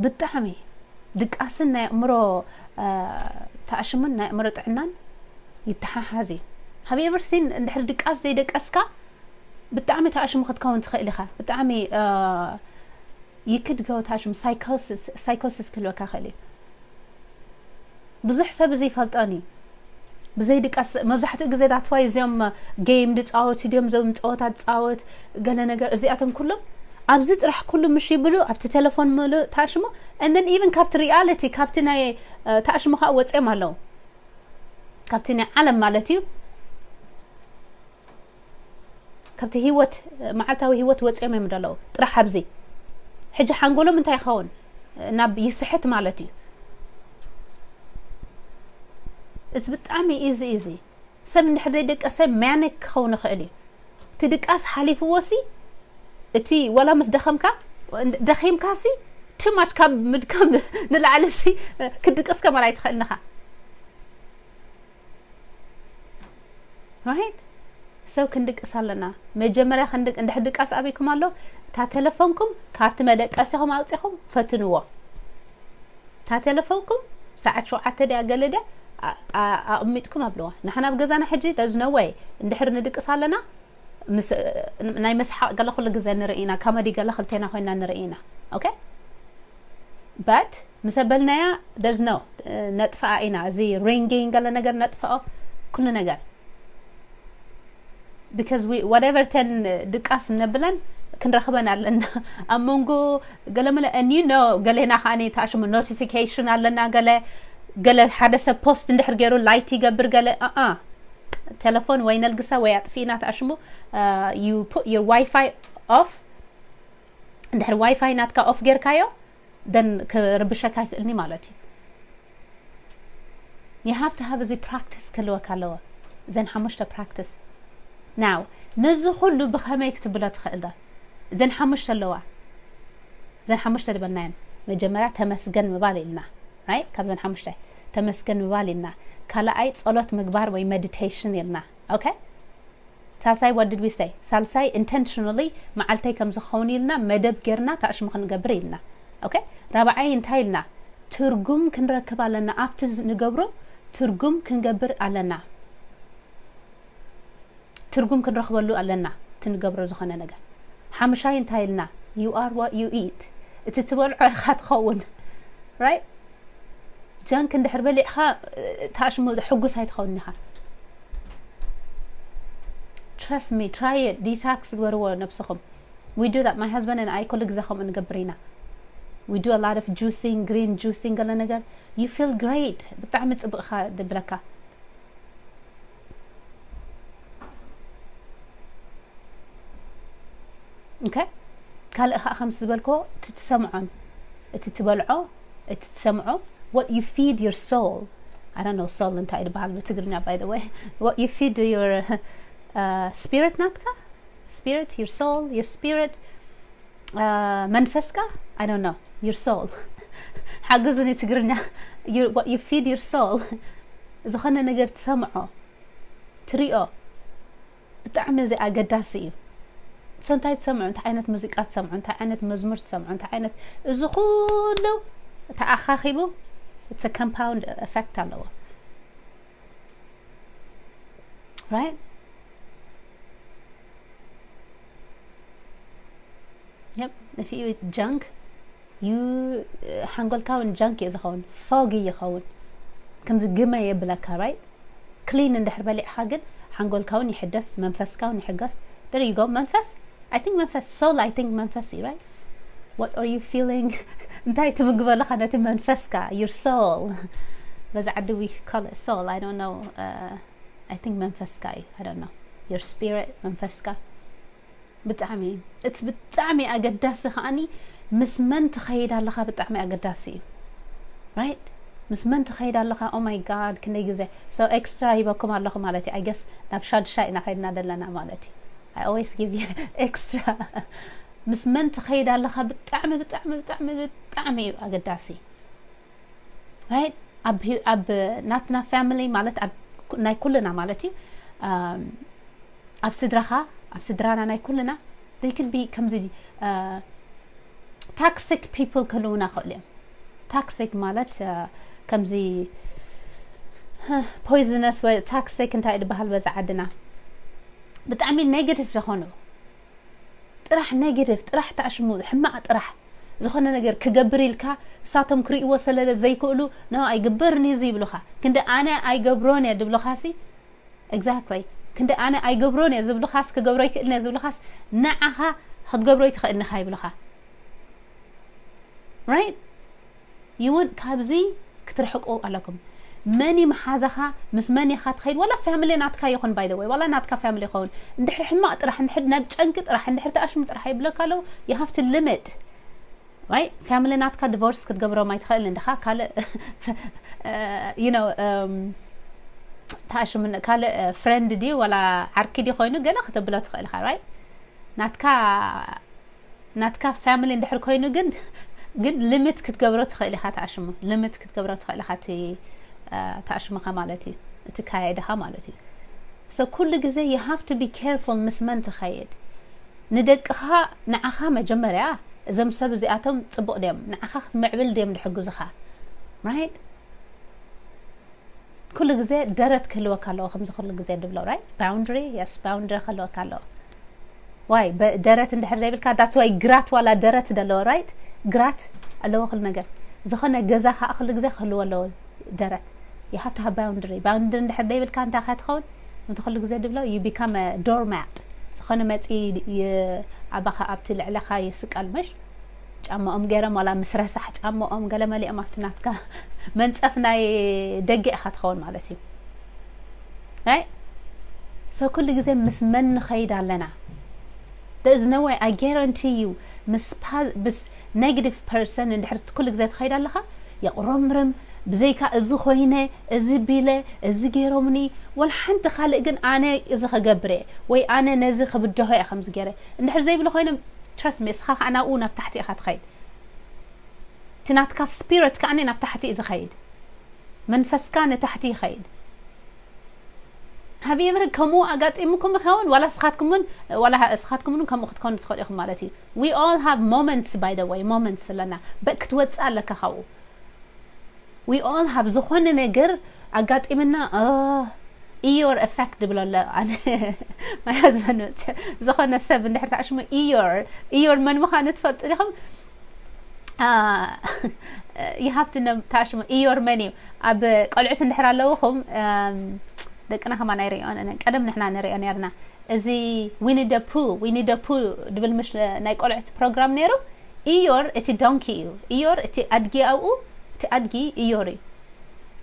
ብጣዕሚ ድቃስን ናይ ኣእምሮ ተኣሽሙን ናይ ኣእምሮ ጥዕናን ይተሓሓዝ እዩ have you ever seen እንድሕር ድቃስ ዘይደቀስካ ብጣዕሚ ተኣሽሙ ክትከውን ትኽእል ኢኻ ብጣዕሚ you could go ተኣሽሙ psychosis ክህልወካ ይኽእል እዩ ብዙሕ ሰብ እዚ ይፈልጦን እዩ ብዘይ ድቃስ መብዛሕትኡ ግዜ that's why እዚኦም game ድፃወቱ ድዮም ዞም ፀወታ ድፃወት ገለ ነገር እዚኣቶም ኩሎም ኣብዚ ጥራሕ ኩሉ ምሽ ይብሉ ኣብቲ ቴሌፎን ምሉ ተኣሽሙ and then even ካብቲ reality ካብቲ ናይ ተኣሽሙ ከዓ ወፅኦም ኣለዉ ካብቲ ናይ ዓለም ማለት እዩ ካብቲ ህይወት መዓልታዊ ህይወት ወፅኦም እዮም ደለዉ ጥራሕ ኣብዚ ሕጂ ሓንጎሎም እንታይ ይኸውን ናብ ይስሕት ማለት እዩ እቲ ብጣዕሚ easy easy ሰብ እንድሕር ዘይደቀሰ manic ክኸውን ይኽእል እዩ እቲ ድቃስ ሓሊፍዎ ሲ እቲ ወላ ምስ ደኸምካ ደኺምካ ሲ too much ካብ ምድካም ንላዕሊ ሲ ክድቅስ ከማን ኣይትኽእልንኻ። Right? ሰብ ክንድቅስ ኣለና። መጀመርያ ክንድቅ እንድሕር ድቃስ ኣበይኩም ኣሎ? እታ ቴሌፎንኩም ካብቲ መደቀሲኹም ኣውፂኹም ፈትንዎ። እታ ቴሌፎንኩም ሰዓት ሸውዓተ ድያ ገለ ድያ ኣቕሚጥኩም ኣብልዋ። ንሕና ኣብ ገዛና ሕጂ there's no way እንድሕር ንድቅስ ኣለና ናይ መስሓቕ ገለ ኩሉ ግዜ ንርኢ ኢና፣ ካመዲ ገለ ክልቴና ኮይና ንርኢ ኢና። Okay? But ምስ ኣበልናያ there's no ነጥፍኣ ኢና። እዚ ringing ገለ ነገር ነጥፍኦ ኩሉ ነገር because we whatever ten ድቃስ ነብለን ክንረኽበን ኣለና ኣብ መንጎ ገለ መለ and you know ገሌና ከዓኒ ተኣሽሙ notification ኣለና ገለ ገለ ሓደ ሰብ post እንድሕር ገይሩ like ይገብር ገለ ኣኣ ቴሌፎን ወይ ነልግሳ ወይ ኣጥፊእና ተኣሽሙ you put your Wi-Fi off እንድሕር Wi-Fi ናትካ off ጌርካዮ then ክርብሸካ ይክእልኒ ማለት እዩ you have to have እዚ practice ክህልወካ ኣለዎ እዘን ሓሙሽተ practice now ነዚ ኩሉ ብኸመይ ክትብሎ ትኽእል ዶ እዘን ሓሙሽተ ኣለዋ እዘን ሓሙሽተ ዝበልናየን መጀመርያ ተመስገን ምባል ኢልና right ካብዘን ሓሙሽተ ተመስገን ምባል ኢልና ካልኣይ ጸሎት ምግባር ወይ meditation ኢልና okay ሳልሳይ what did we say ሳልሳይ intentionally መዓልተይ ከም ዝኸውን ኢልና መደብ ጌርና ታእሽሙ ክንገብር ኢልና okay ራብዓይ እንታይ ኢልና ትርጉም ክንረክብ ኣለና ኣብቲ ንገብሮ ትርጉም ክንገብር ኣለና ትርጉም ክንረክበሉ ኣለና እቲ ንገብሮ ዝኾነ ነገር ሓምሻይ እንታይ ኢልና you are what you eat እቲ ትበልዖ ኢኻ ትኸውን right junk እንድሕር በሊዕኻ ታሽሙ ሕጉስ ኣይትኸውን ኢኻ trust me try it detox ግበርዎ ነብስኹም we do that my husband and I ኩሉ ግዜ ከምኡ ንገብር ኢና we do a lot of juicing green juicing ገለ ነገር you feel great ብጣዕሚ ጽብቕኻ ድብለካ okay ካልእ ከዓ ከምስ ዝበልኮ እቲ ትሰምዖን እቲ ትበልዖ እቲ ትሰምዖ what you feed your soul I don't know soul እንታይ ዝበሃል ብትግርኛ by the way what you feed your uh, spirit ናትካ spirit your soul your spirit uh, መንፈስካ I don't know your soul ሓግዙኒ ትግርኛ what you feed your soul ዝኾነ ነገር ትሰምዖ ትሪኦ ብጣዕሚ እዚ ኣገዳሲ እዩ ሰንታይ ትሰምዑ እንታይ ዓይነት ሙዚቃ ትሰምዑ እንታይ ዓይነት መዝሙር ትሰምዑ እንታይ ዓይነት እዚ ኩሉ ተኣኻኺቡ it's a compound effect ኣለዎ right yep if you eat junk you ሓንጎልካ እውን junk እዩ ዝኸውን foggy ይኸውን ከምዚ ግመ የብለካ right clean እንድሕር በሊዕኻ ግን ሓንጎልካ እውን ይሕደስ መንፈስካ እውን ይሕገስ there you go መንፈስ I think መንፈስ soul I think መንፈስ እዩ right what are you feeling እንታይ ትምግበ ኣለኻ ነቲ መንፈስካ your soul በዛ ዓዲ we call it soul I don't know uh, I think መንፈስካ እዩ I don't know your spirit መንፈስካ ብጣዕሚ it's ብጣዕሚ ኣገዳሲ ከዓኒ ምስ መን ትኸይድ ኣለኻ ብጣዕሚ ኣገዳሲ እዩ right ምስ መን ትኸይድ ኣለኻ oh my god ክንደይ ግዜ so extra ሂበኩም ኣለኹ ማለት እዩ I guess ናብ ሻድሻይ ኢና ከይድና ዘለና ማለት እዩ I always give you extra ምስ መን ትኸይድ ኣለኻ ብጣዕሚ ብጣዕሚ ብጣዕሚ ብጣዕሚ እዩ ኣገዳሲ right ኣብ ኣብ ናትና family ማለት ኣብ ናይ ኩልና ማለት እዩ ኣብ ስድራኻ ኣብ ስድራና ናይ ኩልና they could be ከምዚ toxic people ክህልውና ክእሉ እዮም toxic ማለት ከምዚ poisonous ወይ toxic እንታይ ዝበሃል በዛ ዓድና ብጣዕሚ negative ዝኾኑ ጥራሕ negative ጥራሕ ተኣሽሙ ሕማቕ ጥራሕ ዝኾነ ነገር ክገብር ኢልካ እሳቶም ክርእይዎ ሰለለ ዘይክእሉ no ኣይግበርን እዩ ዝይብሉኻ ክንዲ ኣነ ኣይገብሮን እየ ድብሉኻሲ exactly ክንዲ ኣነ ኣይገብሮን እየ ዝብሉኻስ ክገብሮ ይክእልን እየ ዝብሉኻስ ንዓኻ ክትገብሮ ይትኽእልንኻ ይብሉኻ right you want ካብዚ ክትርሕቁ ኣለኩም መን መሓዛኻ ምስ መን ኢኻ ትኸይድ ዋላ family ናትካ ይኹን by the way ዋላ ናትካ family ይኸውን እንድሕር ሕማቕ ጥራሕ እንድሕር ናብ ጨንቂ ጥራሕ እንድሕር ተኣሽሙ ጥራሕ ይብለካ ኣለዉ you have to limit right family ናትካ divorce ክትገብሮም ኣይትኽእል እንድኻ ካልእ you know ተኣሽሙ ካልእ friend ድዩ ዋላ ዓርኪ ድዩ ኮይኑ ገለ ክተብሎ ትኽእል ኢኻ right ናትካ ናትካ family እንድሕር ኮይኑ ግን ግን limit ክትገብሮ ትኽእል ኢኻ። ተኣሽሙ limit ክትገብሮ ትኽእል ኢኻ። እቲ ተኣሽሙኻ ማለት እዩ፣ እቲ ካየድኻ ማለት እዩ። So ኩሉ ግዜ you have to be careful ምስ መን ትኸይድ። ንደቅኻ፣ ንዓኻ መጀመርያ፣ እዞም ሰብ እዚኣቶም ጽቡቕ ድዮም፣ ንዓኻ ክትምዕብል ድዮም ድሕግዙኻ? Right? ኩሉ ግዜ ደረት ክህልወካ ኣለዎ። ከምዚ ኩሉ ግዜ ድብሎ፣ right? Boundary, yes, boundary ክህልወካ ኣለዎ። ዋይ ደረት እንድሕር ዘይብልካ፣ that's why ግራት ዋላ ደረት ደለዎ፣ right? ግራት ኣለዎ ኩሉ ነገር። ዝኾነ ገዛ ከዓ ኩሉ ግዜ ክህልዎ ኣለዎ ደረት። You have to have boundary. Boundary እንድሕር ዘይብልካ እንታይ ክትኸውን? እቲ ኩሉ ግዜ ድብሎ you become a doormat። ዝኾነ መፂ ኣባኻ ኣብቲ ልዕለኻ ይስቀል ምሽ? ጫማኦም ገይሮም ዋላ ምስ ረሳሕ ጫማኦም ገለ መሊኦም ኣብቲ ናትካ መንፀፍ ናይ ደገ ኢኻ ትኸውን ማለት እዩ። Right? So ኩሉ ግዜ ምስ መን ንኸይድ ኣለና? There is no way, I guarantee you፣ ምስ negative person እንድሕር ኩሉ ግዜ ትኸይድ ኣለኻ፣ የቕረምርም፣ ብዘይካ እዚ ኮይነ፣ እዚ ቢለ፣ እዚ ገይሮምኒ፣ ወላ ሓንቲ ካልእ ግን ኣነ እዚ ክገብር እየ ወይ ኣነ ነዚ ክብድሆ እየ ከምዚ ገይረ እንድሕር ዘይብሉ ኮይኖም፣ trust me፣ እስኻ ከዓ ናብኡ ናብ ታሕቲ ኢኻ ትኸይድ። እቲ ናትካ spirit ከዓ ናብ ታሕቲ እዩ ዝኸይድ። መንፈስካ ንታሕቲ ይኸይድ። Have you ever ከምኡ ኣጋጢሙኩም ይኸውን? ዋላ ስኻትኩምን ዋላ ስኻትኩምን ከምኡ ክትኮኑ ትኽእሉ ኢኹም ማለት እዩ። We all have moments, by the way, moments ኣለና። በ ክትወፅእ ኣለካ ካብኡ። We all have ዝኾነ ነገር ኣጋጢምና። Eeyore effect ድብሎ ኣሎ ኣነ። My husband፣ ዝኾነ ሰብ እንድሕር ተኣሽሙ፣ Eeyore፣ Eeyore መን ምዃኑ ትፈልጡ ዲኹም? You have to know ተኣሽሙ Eeyore መን እዩ። ኣብ ቆልዑት እንድሕር ኣለውኹም፣ ደቅና ከማን ኣይርእዮን። ቀደም ንሕና ንርእዮ ነርና። እዚ Winnie the Pooh፣ Winnie the Pooh ድብል ምሽ ናይ ቆልዑት ፕሮግራም ነይሩ። Eeyore እቲ ዶንኪ እዩ። Eeyore እቲ ኣድጊ ኣብኡ፣ እቲ ኣድጊ Eeyore እዩ።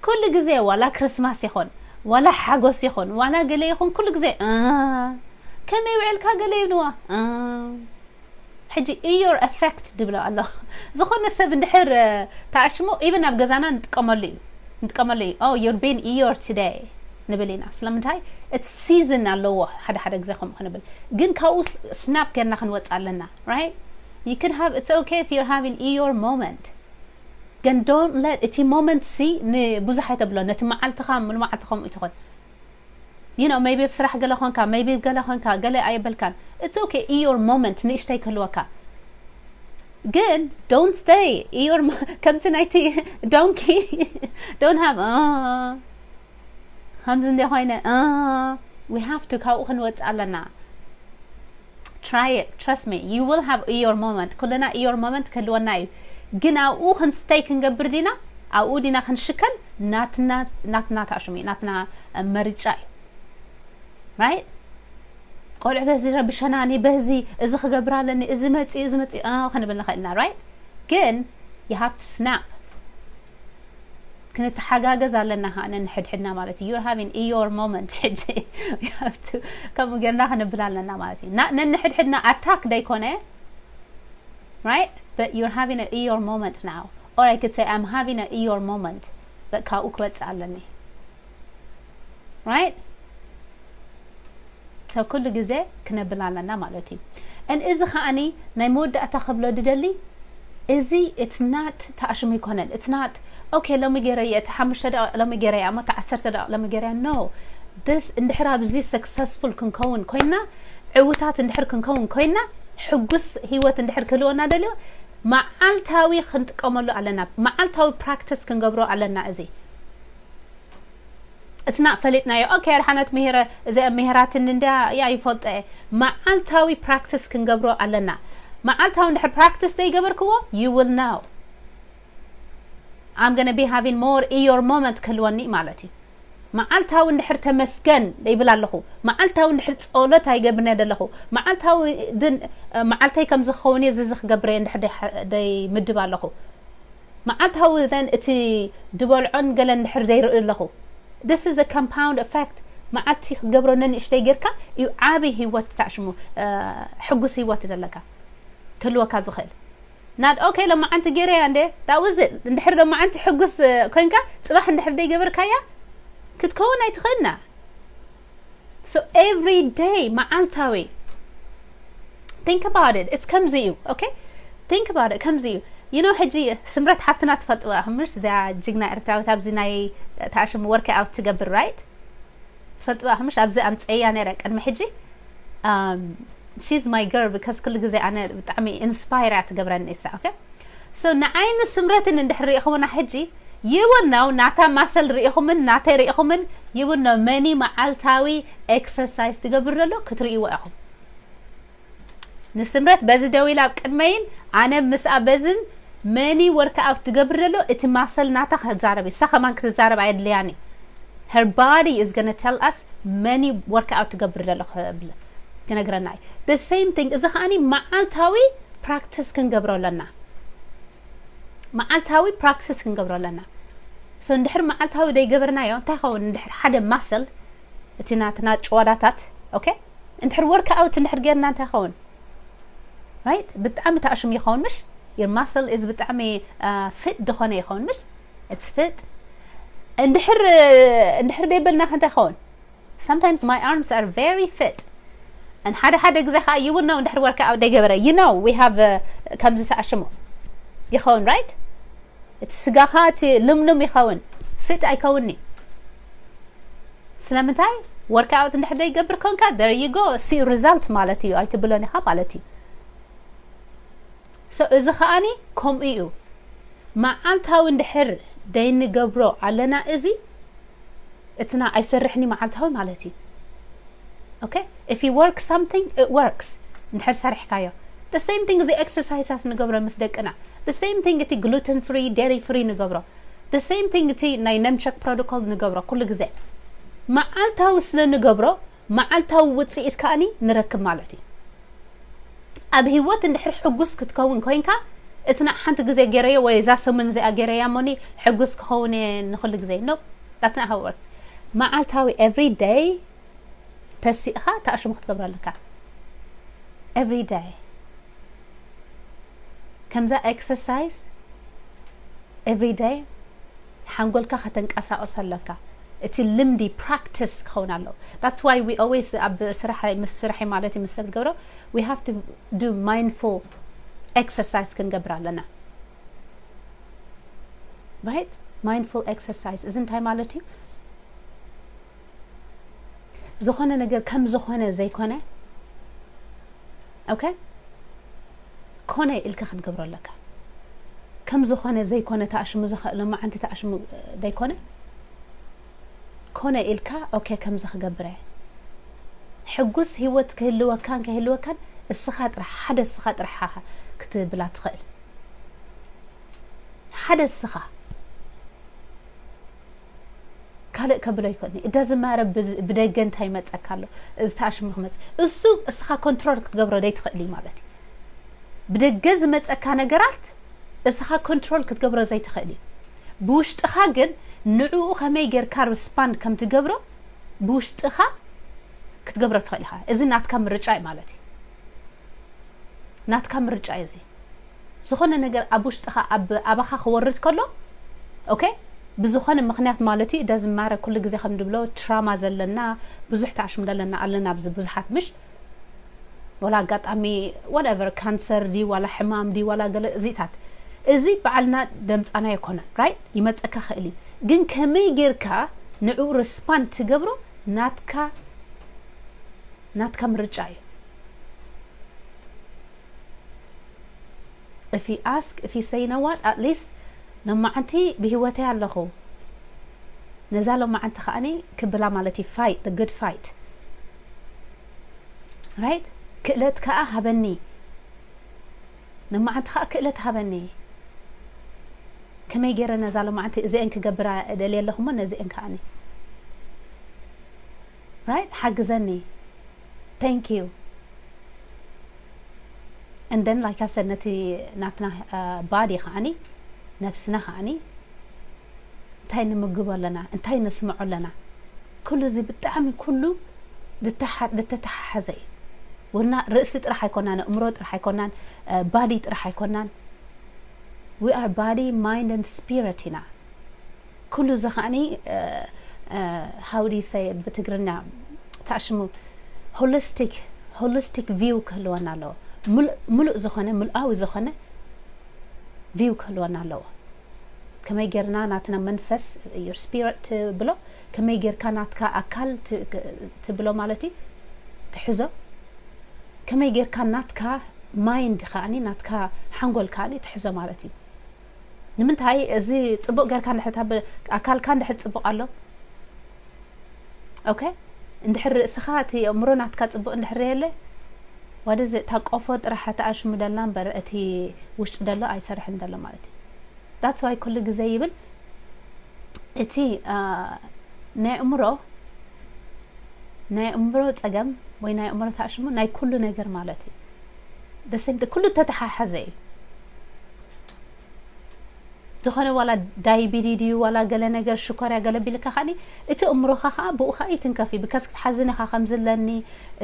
ኩሉ ግዜ ዋላ ክርስማስ ይኹን ዋላ ሓጎስ ይኹን ዋላ ገለ ይኹን ኩሉ ግዜ ከመይ ውዕልካ ገለ ይብልዋ። ሕጂ Eeyore effect ድብሎ ኣሎ። ዝኾነ ሰብ እንድሕር ተኣሽሙ even ኣብ ገዛና ንጥቀመሉ እዩ፣ ንጥቀመሉ እዩ። Oh, you're being Eeyore today ንብል ኢና። ስለምንታይ? እቲ season ኣለዎ ሓደ ሓደ ግዜ ከምኡ ክንብል። ግን ካብኡ snap ጌርና ክንወፅእ ኣለና። Right? You could have, it's okay if you're having Eeyore moment. ግን don't let እቲ moment ሲ ንብዙሕ ኣይተብሎ። ነቲ መዓልትኻ ሙሉ መዓልቲ ከምኡ ትኾን። You know, maybe ኣብ ስራሕ ገለ ኾንካ፣ maybe ገለ ኾንካ፣ ገለ ኣየበልካን። It's okay, Eeyore moment ንእሽተይ ክህልወካ። ግን don't stay Eeyore ከምቲ ናይቲ ዶንኪ። Don't have ከምዚ እንደ ኮይነ። We have to ካብኡ ክንወፅእ ኣለና። Try it, trust me, you will have Eeyore moment። ኩልና Eeyore moment ክህልወና እዩ። ግን ኣብኡ ክንስተይ ክንገብር ዲና፣ ኣብኡ ዲና ክንሽከል፣ ናትና፣ ናትና ተኣሽሙ እዩ፣ ናትና መርጫ እዩ። Right? ቆልዑ በዚ ረብሸናኒ፣ በዚ እዚ ክገብር ኣለኒ፣ እዚ መፂ፣ እዚ መፂ ክንብል ንኽእል ኢና። Right? ግን you have to snap። ክንተሓጋገዝ ኣለና፣ ኸዓ ነንሕድሕድና ማለት እዩ። You're having Eeyore moment ሕጂ። ከምኡ ጌርና ክንብል ኣለና ማለት እዩ። ነንሕድሕድና ኣታክ ደይኮነ፣ right? But you're having a Eeyore moment now. Or I could say, I'm having a Eeyore moment. But ካብኡ ክወፅእ ኣለኒ። Right? ሰብ ኩሉ ግዜ ክነብል ኣለና ማለት እዩ። And እዚ ከዓኒ ናይ መወዳእታ ክብሎ ድደሊ፣ እዚ it's not ተኣሽሙ ይኮነን። It's not okay፣ ሎሚ ገይረየ፣ እቲ ሓሙሽተ ደቂቕ ሎሚ ገይረየ፣ እሞ እቲ ዓሰርተ ደቂቕ ሎሚ ገይረየ። No, this እንድሕር ኣብዚ successful ክንከውን ኮይና፣ ዕውታት እንድሕር ክንከውን ኮይና፣ ሕጉስ ህይወት እንድሕር ክህልወና ደልዮ፣ መዓልታዊ ክንጥቀመሉ ኣለና። መዓልታዊ practice ክንገብሮ ኣለና። እዚ እትና ፈሊጥናዮ። Okay፣ ኣድሓነት ምሄረ፣ እዚ ምሄራትን እንዳ ያ ይፈልጠ። መዓልታዊ practice ክንገብሮ ኣለና። መዓልታዊ እንድሕር practice ዘይገበርክዎ፣ you will know። I'm gonna be having more Eeyore moment ክህልወኒ ማለት እዩ። መዓልታዊ እንድሕር ተመስገን ይብል ኣለኹ። መዓልታዊ እንድሕር ጸሎት ኣይገብርነ ደለኹ። መዓልታዊ ድን መዓልተይ ከም ዝኸውን እዩ፣ እዚ ክገብር እየ እንድሕር ደይ-፣ ደይምድብ ኣለኹ። መዓልታዊ then እቲ ድበልዖን ገለ እንድሕር ዘይርኢ ኣለኹ። This is a compound effect። መዓልቲ ክትገብሮ ነንእሽተይ ጌርካ እዩ ዓቢ ህይወት ታሽሙ፣ እ፣ ሕጉስ ህይወት ዘለካ ክህልወካ ዝኽእል። Not okay፣ ሎማዓንቲ ገይረያ እንዴ፣ that was it። እንድሕር ሎማዓንቲ ሕጉስ፣ እ፣ ኮንካ፣ ጽባሕ እንድሕር ደይገበርካያ ክትከውን ኣይትኽእልና። So every day፣ መዓልታዊ፣ think about it። It's ከምዚ እዩ። Okay? think about it ከምዚ እዩ። You know ሕጂ ስምረት ሓፍትና ትፈልጥዋ ኢኹም ምሽ? እዚኣ ጅግና ኤርትራዊት ኣብዚ ናይ ተኣሽሙ workout ትገብር right? ትፈልጥዋ ኢኹም ምሽ? ኣብዚ ኣምፀያ ነይረ ቅድሚ ሕጂ። Um, she's my girl because ኩሉ ግዜ ኣነ ብጣዕሚ inspire እያ ትገብረኒ እሳ። Okay? So ንዓይን ስምረትን እንድሕር ሪኢኹምና ሕጂ you will know ናታ ማሰል ሪኢኹምን ናተይ ሪኢኹምን you will know መኒ መዓልታዊ exercise ትገብር ዘሎ ክትርእይዎ ኢኹም። ንስምረት በዚ ደው ኢላ ኣብ ቅድመይን ኣነ ምስኣ በዝን መኒ workout ትገብር ዘሎ እቲ ማሰል ናታ ክዛረብ እሳ ከማን ክትዛረብ ኣየድልያን እዩ። Her body is gonna tell us መኒ workout ትገብር ዘሎ ክብል ትነግረና እዩ። The same thing እዚ ከዓኒ መዓልታዊ practice ክንገብሮ ኣለና። መዓልታዊ practice ክንገብሮ ኣለና። So እንድሕር መዓልታዊ ዘይገበርናዮ እንታይ ይኸውን? እንድሕር ሓደ ማሰል እቲ ናትና ጭዋዳታት okay እንድሕር workout እንድሕር ጌርና እንታይ ይኸውን? Right? ብጣዕሚ ተኣሽሙ ይኸውን ምሽ? Your muscle is ብጣዕሚ fit ዝኾነ ይኸውን ምሽ? It's fit። እንድሕር እንድሕር ደይበልና ከ እንታይ ይኸውን? Sometimes my arms are very fit and ሓደ ሓደ ግዜ ከዓ you will know እንድሕር workout ደይገበረ you know we have ከምዚ ተኣሽሙ ይኸውን right? እቲ ስጋኻ እቲ ልምሉም ይኸውን fit ኣይከውንኒ። ስለምንታይ? Workout እንድሕር ዘይገብር ኮንካ there you go see result ማለት እዩ ኣይትብሎን ኢኻ ማለት እዩ። So እዚ ከዓኒ ከምኡ እዩ። መዓልታዊ እንድሕር ደይንገብሮ ኣለና እዚ እትና ኣይሰርሕኒ መዓልታዊ ማለት እዩ። Okay? If you work something it works እንድሕር ሰሪሕካዮ። The same thing እዚ exercises ንገብሮ ምስ ደቅና። The same thing እቲ gluten free dairy free ንገብሮ። The same thing እቲ ናይ ነምቸክ protocol ንገብሮ ኩሉ ግዜ መዓልታዊ ስለ ንገብሮ መዓልታዊ ውፅኢት ከዓኒ ንረክብ ማለት እዩ። ኣብ ህይወት እንድሕር ሕጉስ ክትከውን ኮይንካ እትና ሓንቲ ግዜ ገይረዮ ወይ እዛ ሰሙን እዚኣ ገይረያ ሞኒ ሕጉስ ክኸውን እየ ንኩሉ ግዜ no that's not how it works። መዓልታዊ every day ተሲእኻ ተኣሽሙ ክትገብሮ ኣለካ every day። ከምዛ exercise every day ሓንጎልካ ከተንቀሳቕሶ ኣለካ። እቲ ልምዲ practice ክኸውን ኣለዎ። That's why we always ኣብ ስራሕ ምስ ስራሕ ማለት ምስ ሰብ ገብሮ we have to do mindful exercise ክንገብር ኣለና። Right? Mindful exercise እዚ እንታይ ማለት እዩ? ዝኾነ ነገር ከም ዝኾነ ዘይኮነ okay ኮነ ኢልካ ክትገብሮ ኣለካ። ከም ዝኾነ ዘይኮነ ተኣሽሙ ዝኸ- ሎማዓንቲ ተኣሽሙ ደይኮነ ኮነ ኢልካ okay ከምዚ ክገብረ ሕጉስ ህይወት ክህልወካን ከይህልወካን እስኻ ጥራሕ ሓደ እስኻ ጥራሕ ኢኻ ክትብላ ትኽእል። ሓደ እስኻ ካልእ ከብሎ ይኮኒ እዳ ዝማረ ብደገ እንታይ ይመፀካ ኣሎ? እዚ ተኣሽሙ ክመፅ እሱ እስኻ control ክትገብሮ ዘይትኽእል እዩ ማለት እዩ። ብደገ ዝመፀካ ነገራት እስኻ control ክትገብሮ ዘይትኽእል እዩ። ብውሽጥኻ ግን ንዕኡ ከመይ ጌርካ respond ከም ትገብሮ ብውሽጥኻ ክትገብሮ ትኽእል ኢኻ። እዚ ናትካ ምርጫ እዩ ማለት እዩ። ናትካ ምርጫ እዩ እዚ። ዝኾነ ነገር ኣብ ውሽጥኻ ኣብ ኣባኻ ክወርድ ከሎ okay ብዝኾነ ምኽንያት ማለት እዩ እዳ ዝማረ ኩሉ ግዜ ከም ድብሎ trauma ዘለና ብዙሕ ተኣሽሙ ዘለና ኣለና ኣብዚ ብዙሓት ምሽ ወላ ኣጋጣሚ whatever cancer ድዩ ዋላ ሕማም ድዩ ዋላ ገለ እዚታት እዚ በዓልና ደምፃና ይኮነን right ይመፀካ ክእል እዩ። ግን ከመይ ጌርካ ንዕኡ respond ትገብሮ ናትካ ናትካ ምርጫ እዩ። If you ask if you say you know what at least ሎማዓንቲ ብህይወተይ ኣለኹ ነዛ ሎማዓንቲ ከዓኒ ክብላ ማለት እዩ fight the good fight right ክእለት ከዓ ሃበኒ ሎማዓንቲ ከዓ ክእለት ሃበኒ ከመይ ገይረ ነዛ ሎማዓንቲ እዚአን ክገብራ እደልየ ኣለኹ እሞ ነዚአን ከዓኒ right ሓግዘኒ thank you and then like I said ነቲ ናትና body ከዓኒ ነብስና ከዓኒ እንታይ ንምግቦ ኣለና እንታይ ነስምዖ ኣለና ኩሉ እዚ ብጣዕሚ ኩሉ ዝተሓሓዘ እዩ። ወና ርእሲ ጥራሕ ኣይኮናን ኣእምሮ ጥራሕ ኣይኮናን body ጥራሕ ኣይኮናን we are body mind and spirit ኢና። ኩሉ እዚ ከዓኒ how do you say ብትግርኛ ተኣሽሙ holistic holistic view ክህልወና ኣለዎ። ምሉእ ዝኾነ ምልኣዊ ዝኾነ view ክህልወና ኣለዎ። ከመይ ጌርና ናትና መንፈስ፣ your spirit ትብሎ፣ ከመይ ጌርካ ናትካ ኣካል ትብሎ ማለት እዩ፣ ትሕዞ፣ ከመይ ጌርካ ናትካ mind ከኣኒ፣ ናትካ ሓንጎል ከኣኒ ትሕዞ ማለት እዩ። ንምንታይ? እዚ ጽቡቕ ጌርካ እንድሕር ኣካልካ እንድሕር ጽቡቕ ኣሎ፣ okay፣ እንድሕር ርእስኻ እቲ ኣእምሮ ናትካ ጽቡቕ እንድሕር የለ፣ what is it፣ እታ ቆፎ ጥራሕ ተኣሽሙ ደላ እምበር እቲ ውሽጢ ደሎ ኣይሰርሕን ደሎ ማለት እዩ። That's why ኩሉ ግዜ ይብል እቲ ናይ ኣእምሮ ናይ ኣእምሮ ጸገም ወይ ናይ ኣእምሮ ተኣሽሙ ናይ ኩሉ ነገር ማለት እዩ። The same፣ ኩሉ ተተሓሓዘ እዩ። ዝኾነ ዋላ ዳይቢዲ ድዩ ዋላ ገለ ነገር ሽኮርያ ገለ ቢልካ ከዓኒ እቲ እምሮኻ ከዓ ብኡ ከዓ ይትንከፍ እዩ። ብከስ ክትሓዝን ኢኻ ከም ዝለኒ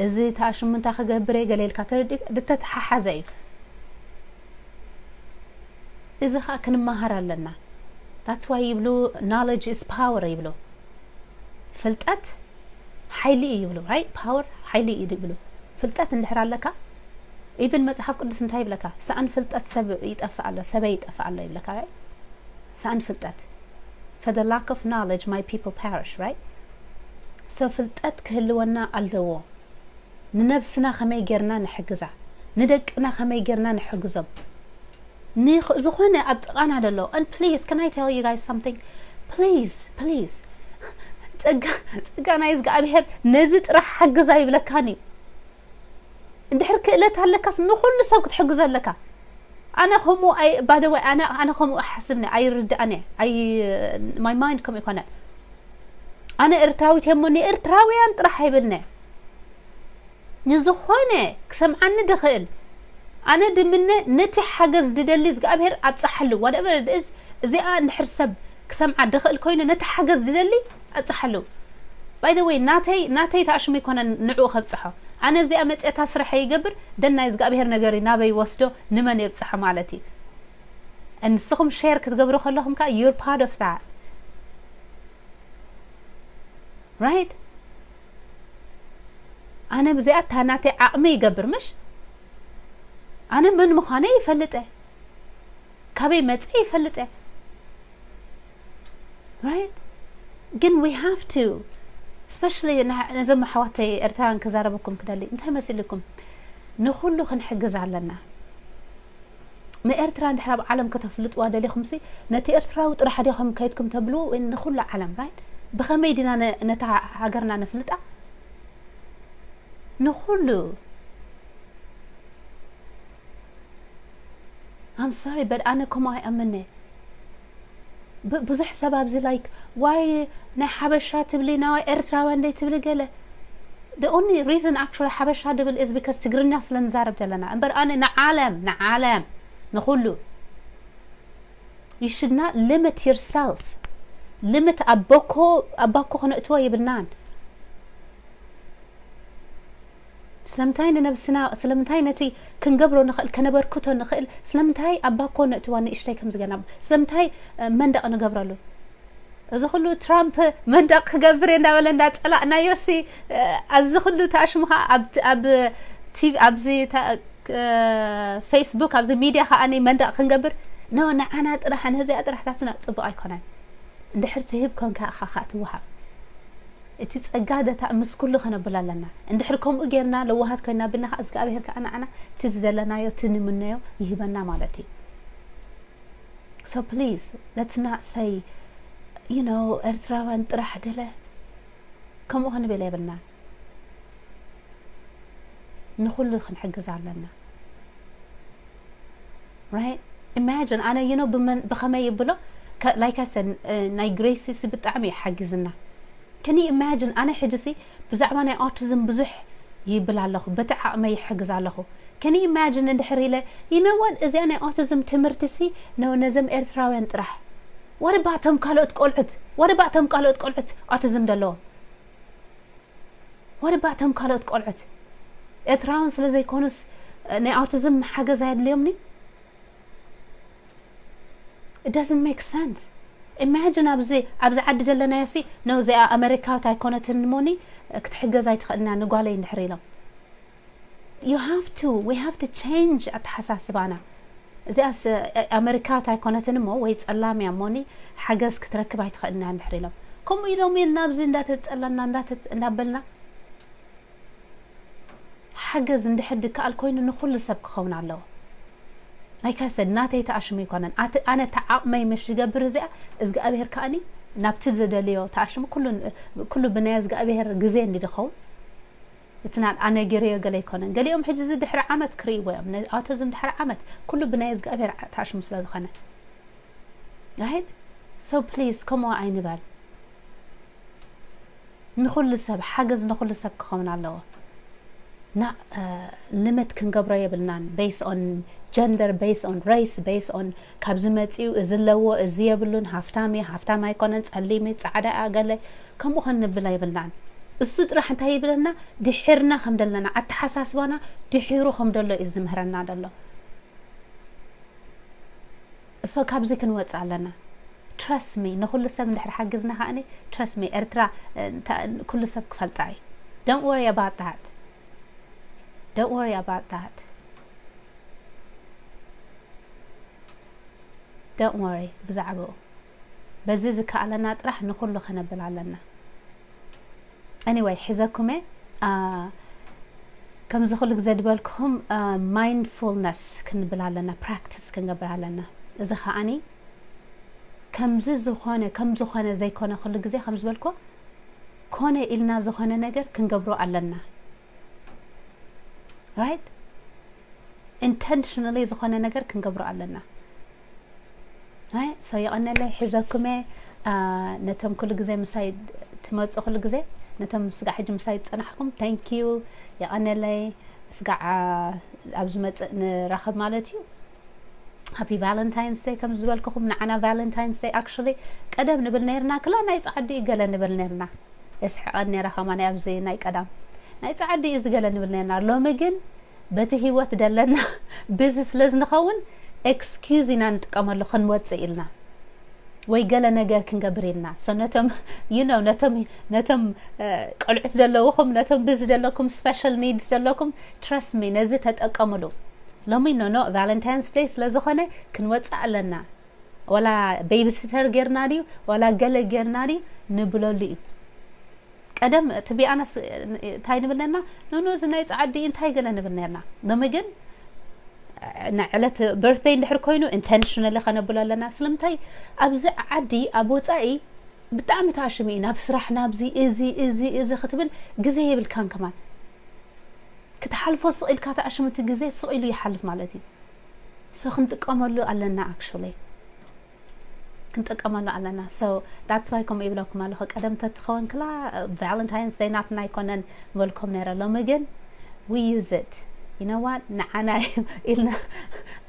እዚ ተኣሽሙ እንታይ ክገብር እየ ገለ ኢልካ ተረዲእ ዝተተሓሓዘ እዩ። እዚ ከዓ ክንመሃር ኣለና። That's why ይብሉ knowledge is power ይብሉ። ፍልጠት ሓይሊ እዩ ይብሉ፣ right? Power ሓይሊ እዩ ይብሉ። ፍልጠት እንድሕር ኣለካ፣ even መጽሓፍ ቅዱስ እንታይ ይብለካ? ሰኣን ፍልጠት ሰብ ይጠፍእ ኣሎ፣ ሰበይ ይጠፍእ ኣሎ ይብለካ፣ right? ሰኣን ፍልጠት፣ for the lack of knowledge my people perish, right? So ፍልጠት ክህልወና ኣለዎ። ንነብስና ከመይ ጌርና ንሕግዛ፣ ንደቅና ከመይ ጌርና ንሕግዞም፣ ዝኾነ ኣብ ጥቓና ደሎ። And please, can I tell you guys something? Please, please, ጸጋ ጸጋ ናይ እግዚኣብሔር ነዚ ጥራሕ ሓግዛ ይብለካን እዩ። እንድሕር ክእለት ኣለካስ ንኹሉ ሰብ ክትሕግዞ ኣለካ። ኣነ ከምኡ ኣይ ባደወይ ኣነ ኣነ ከምኡ ሓስብኒ ኣይርድኣኒ ኣይ my mind ከምኡ ይኮነ። ኣነ ኤርትራዊት እየ እሞ ንኤርትራውያን ጥራሕ ኣይብልነ። ንዝኾነ ክሰምዓኒ ድኽእል ኣነ ድምነ ነቲ ሓገዝ ድደሊ እግዚኣብሔር ኣብፅሓሉ whatever it is። እዚኣ እንድሕር ሰብ ክሰምዓ ድኽእል ኮይኑ ነቲ ሓገዝ ድደሊ ኣብፅሓሉ። By the way ናተይ ናተይ ተኣሽሙ ይኮነ ንዕኡ ከብፅሖ። ኣነ ኣብዚኣ መፅታ ስራሕ ይገብር ደናይ እግዚኣብሔር ነገር እዩ ናበይ ወስዶ ንመን የብፅሖ ማለት እዩ። ንስኹም share ክትገብሩ ከለኹም ከዓ you're part of that, right? ኣነ ብዚኣ እታ ናተይ ዓቕሚ ይገብር ምሽ ኣነ መን ምዃነ ይፈልጠ ካበይ መፀ ይፈልጠ፣ right? ግን we have to especially ነዞም ኣሕዋተይ ኤርትራውያን ክዛረበኩም ክደሊ እንታይ መሲልኩም? ንኩሉ ክንሕግዝ ኣለና። ንኤርትራ እንድሕር ኣብ ዓለም ከተፍልጥዋ ደሊኹምሲ ነቲ ኤርትራዊ ጥራሕ ዲኹም ከይድኩም ተብሉ ንኩሉ ዓለም፣ right? ብኸመይ ዲና ነታ ሃገርና ነፍልጣ? ንኩሉ I'm sorry but ኣነ ከምኡ ኣይኣምነ። ብዙሕ ሰብ ኣብዚ like why ናይ ሓበሻ ትብሊ ናዋይ ኤርትራውያን ደይ ትብሊ ገለ። The only reason actually ሓበሻ ድብል is because ትግርኛ ስለ ንዛረብ ዘለና እምበር ኣነ ንዓለም ንዓለም ንኩሉ you should not limit yourself. Limit ኣባኮ ኣባኮ ክነእትዎ የብልናን። ስለምንታይ ንነብስና ስለምንታይ ነቲ ክንገብሮ ንኽእል ከነበርክቶ ንኽእል ስለምንታይ ኣባኮ ነእትዋ ንእሽተይ ከም ዝገና ስለምንታይ መንደቕ ንገብረሉ? እዚ ኩሉ ትራምፕ መንደቕ ክገብር እየ እንዳበለ እንዳጸላእናዮ ሲ ኣብዚ ኩሉ ተኣሽሙ ከዓ ኣብ ቲቪ ኣብዚ ፌስቡክ ኣብዚ ሚድያ ከዓ መንደቕ ክንገብር ኖ ንዓና ጥራሕ ነዚኣ ጥራሕ ታትና ፅቡቕ ኣይኮነን። እንድሕር ትህብ ኮንካ ኢኻ ከዓ ትወሃብ። እቲ ጸጋ ደታ ምስ ኩሉ ከነብል ኣለና። እንድሕር ከምኡ ጌርና ለዋሃት ኮይና ብና ከዓ እግዚኣብሔር ከዓ ንዓና እቲ ዝደለናዮ እቲ ንምነዮ ይህበና ማለት እዩ። So please let's not say you know ኤርትራውያን ጥራሕ ገለ ከምኡ ክንብል የብልና። ንኩሉ ክንሕግዝ ኣለና። Right? Imagine ኣነ you know ብመን ብኸመይ ይብሎ like I said ናይ ግሬሲስ ብጣዕሚ ይሓግዝና። Can you imagine ኣነ ሕጂ ሲ ብዛዕባ ናይ autism ብዙሕ ይብል ኣለኹ በቲ ዓቕመይ ይሕግዝ ኣለኹ። Can you imagine እንድሕር ኢለ you know what እዚኣ ናይ autism ትምህርቲ ሲ ነዞም ኤርትራውያን ጥራሕ what about ቶም ካልኦት ቆልዑት what about ቶም ካልኦት ቆልዑት autism ዘለዎም what about ቶም ካልኦት ቆልዑት ኤርትራውያን ስለ ዘይኮኑስ ናይ autism ሓገዝ ኣየድልዮምኒ? It doesn't make sense. Imagine ኣብዚ ኣብዚ ዓዲ ዘለናዮ ሲ no እዚኣ ኣመሪካዊት ኣይኮነትን ሞኒ ክትሕገዝ ኣይትኽእልና ንጓለይ እንድሕር ኢሎም you have to we have to change ኣተሓሳስባና። እዚኣስ ኣመሪካዊት ኣይኮነትን እሞ ወይ ጸላም እያ እሞኒ ሓገዝ ክትረክብ ኣይትኽእልን እያ እንድሕር ኢሎም። ከምኡ ኢሎም ኢልና ኣብዚ እንዳተጸለና እንዳተ- እንዳበልና ሓገዝ እንድሕር ድከኣል ኮይኑ ንኹሉ ሰብ ክኸውን ኣለዎ። Like I said ናተይ ተኣሽሙ ኣይኮነን። ኣነ ተዓቕመይ ምሽ ዝገብር እዚኣ እግዚኣብሔር ከኣኒ ናብቲ ዝደልዮ ተኣሽሙ ኩሉ ብናይ እግዚኣብሔር ግዜ እንዲ ድኸውን እቲ ና ኣነ ገይረዮ ገለ ኣይኮነን። ገሊኦም ሕጂ እዚ ድሕሪ ዓመት ክርእይዎ እዮም። ኣውቲዝም ድሕሪ ዓመት ኩሉ ብናይ እግዚኣብሔር ተኣሽሙ ስለ ዝኾነ right so please ከምኡ ኣይንበል። ንኹሉ ሰብ ሓገዝ ንኹሉ ሰብ ክኸውን ኣለዎ። ና limit ክንገብሮ የብልናን። Based on gender, based on race, based on ካብ ዝመፅኡ እዚ ኣለዎ እዚ የብሉን፣ ሃፍታም እዩ ሃፍታም ኣይኮነን፣ ፀሊም እዩ ፃዕዳ እያ ገለ ከምኡ ክንብል የብልናን። እሱ ጥራሕ እንታይ ይብለና? ድሒርና ከም ደለና ኣተሓሳስባና ድሒሩ ከም ደሎ እዩ ዝምህረና ደሎ። እሶ ካብዚ ክንወፅእ ኣለና። Trust me ንኩሉ ሰብ እንድሕር ሓግዝና ከኣኒ trust me ኤርትራ ኩሉ ሰብ ክፈልጣ እዩ። Don't worry about that. Don't worry about that. Don't worry ብዛዕባኡ። በዚ ዝከኣለና ጥራሕ ንኩሉ ከነብል ኣለና። Anyway ሒዘኩመ። ከምዚ ኩሉ ግዜ ዝበልኩኹም mindfulness ክንብል ኣለና፣ practice ክንገብር ኣለና። እዚ ከኣኒ ከምዚ ዝኾነ ከም ዝኾነ ዘይኮነ ኩሉ ግዜ ከም ዝበልኩ ኮነ ኢልና ዝኾነ ነገር ክንገብሮ ኣለና። Right? Intentionally ዝኾነ ነገር ክንገብሮ ኣለና። Right? So የቐነለይ ሒዘኩመ። ነቶም ኩሉ ግዜ ምሳይ ትመፁ ኩሉ ግዜ ነቶም ስጋዕ ሕጂ ምሳይ ዝፀናሕኩም thank you። የቐነለይ ስጋዕ ኣብ ዝመፅእ ንራኸብ ማለት እዩ። Happy Valentine's Day ከም ዝበልኩኹም ንዓና Valentine's Day actually ቀደም ንብል ነርና ክላ ናይ ፃዕዲ እዩ ገለ ንብል ነርና። የስሕቐን ነራ ከማን ኣብዚ ናይ ቀዳም ናይ ፃዕዲ እዩ ዝገለ ንብል ነርና። ሎሚ ግን በቲ ህይወት ደለና busy ስለ ዝንኸውን excuse ኢና ንጥቀመሉ ክንወፅእ ኢልና ወይ ገለ ነገር ክንገብር ኢልና። So ነቶም you know ነቶም ነቶም ቆልዑት ዘለውኹም ነቶም busy ዘለኩም special needs ዘለኩም trust me ነዚ ተጠቀምሉ። ሎሚ no no Valentine's Day ስለ ዝኾነ ክንወፅእ ኣለና። ዋላ babysitter ጌርና ድዩ ዋላ ገለ ጌርና ድዩ ንብለሉ እዩ። ቀደም to be honest እንታይ ንብል ነርና? No no እዚ ናይ ፃዕዲ እንታይ ገለ ንብል ነርና። ሎሚ ግን ናይ ዕለት birthday እንድሕር ኮይኑ intentionally ከነብሎ ኣለና። ስለምንታይ ኣብዚ ዓዲ ኣብ ወፃኢ ብጣዕሚ ተኣሽሙ እዩ። ናብ ስራሕ ናብዚ እዚ እዚ እዚ ክትብል ግዜ የብልካን ከማን ክትሓልፎ ስቕ ኢልካ ተኣሽሙ እቲ ግዜ ስቕ ኢሉ ይሓልፍ ማለት እዩ። So ክንጥቀመሉ ኣለና actually ክንጥቀመሉ ኣለና። So that's why ከምኡ ይብለኩም ኣለኹ። ቀደም ተትኸውን ክላ Valentine's Day ናትና ኣይኮነን በልኩም ነረ። ሎሚ ግን we use it you know what ንዓና ኢልና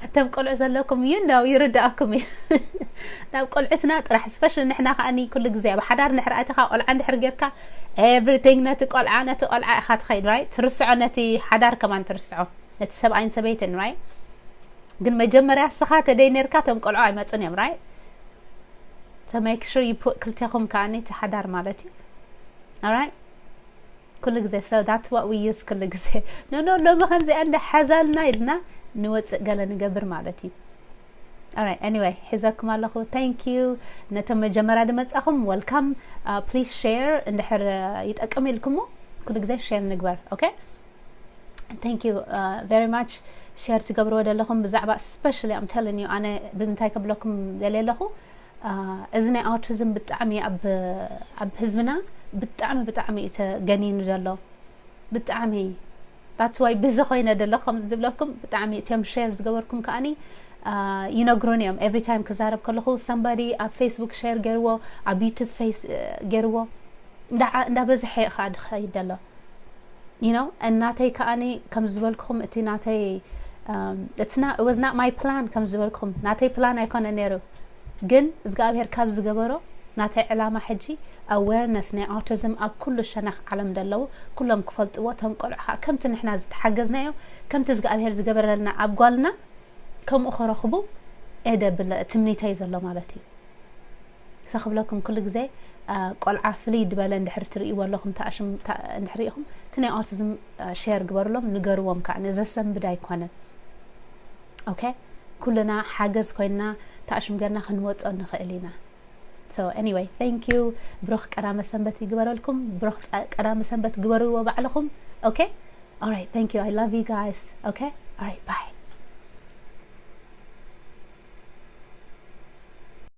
እቶም ቆልዑ ዘለኩም you know ይርዳእኩም እዩ። ናብ ቆልዑትና ጥራሕ specially ንሕና ከኣኒ ኩሉ ግዜ ኣብ ሓዳር ንሕር ኣቲኻ ቆልዓ እንድሕር ጌርካ everything ነቲ ቆልዓ ነቲ ቆልዓ ኢኻ ትኸይድ right ትርስዖ ነቲ ሓዳር ከማን ትርስዖ ነቲ ሰብኣይን ሰበይትን right ግን መጀመርያ እስኻ ተደይ ነርካ እቶም ቆልዑ ኣይመፅን እዮም right so make sure you put ክልቴኹም ከኣኒ እቲ ሓዳር ማለት እዩ። Alright ኩሉ ግዜ so that's what we use ኩሉ ግዜ no no ሎሚ ከምዚኣ እንደ ሓዛልና ኢልና ንወፅእ ገለ ንገብር ማለት እዩ። Alright anyway ሒዘኩም ኣለኹ thank you ነቶም መጀመርያ ድመፃኹም welcome please share እንድሕር ይጠቅም ኢልኩሞ ኩሉ ግዜ share ንግበር okay thank you very much share ትገብርዎ ዘለኹም ብዛዕባ especially I'm telling you ኣነ ብምንታይ ከብለኩም ደልየ ኣለኹ እዚ ናይ autism ብጣዕሚ ኣብ ህዝብና ብጣዕሚ ብጣዕሚ እዩ ተገኒኑ ዘሎ ብጣዕሚ that's why busy ኮይነ ደለኹ ከምዚ ዝብለኩም ብጣዕሚ እቶም share ዝገበርኩም ከኣኒ ይነግሩን እዮም every time ክዛረብ ከለኹ somebody ኣብ Facebook share ገይርዎ ኣብ YouTube ገይርዎ እንዳበዝሐ እዩ ከዓ ድኸይድ ደሎ you know እናተይ ከኣኒ ከም ዝበልኩኹም እቲ ናተይ it's not my plan ከም ዝበልኩኹም ናተይ plan ኣይኮነ ነይሩ ግን እግዚኣብሔር ካብ ዝገበሮ ናተይ ዕላማ ሕጂ awareness ናይ autism ኣብ ኩሉ ሸነኽ ዓለም ደለዉ ኩሎም ክፈልጥዎ እቶም ቆልዑ ከዓ ከምቲ ንሕና ዝተሓገዝናዮ ከምቲ እግዚኣብሔር ዝገበረልና ኣብ ጓልና ከምኡ ክረኽቡ እየ ደብል ትምኒተይ ዘሎ ማለት እዩ። So ክብለኩም ኩሉ ግዜ ቆልዓ ፍልይ ዝበለ እንድሕር ትርእይዎ ኣለኹም ተኣሽም እንድሕር ርኢኹም እቲ ናይ autism share ግበርሎም ንገርዎም ከዓ ንዘሰንብድ ኣይኮነን okay ኩልና ሓገዝ ኮይንና ተኣሽም ጌርና ክንወጾ ንኽእል ኢና። So anyway, thank you. ብሩኽ ቀዳመ ሰንበት ይግበረልኩም። ብሩኽ ጸ- ቀዳመ ሰንበት ግበርዎ ባዕልኹም። Okay? All right, thank you. I love you guys. Okay? All right, bye.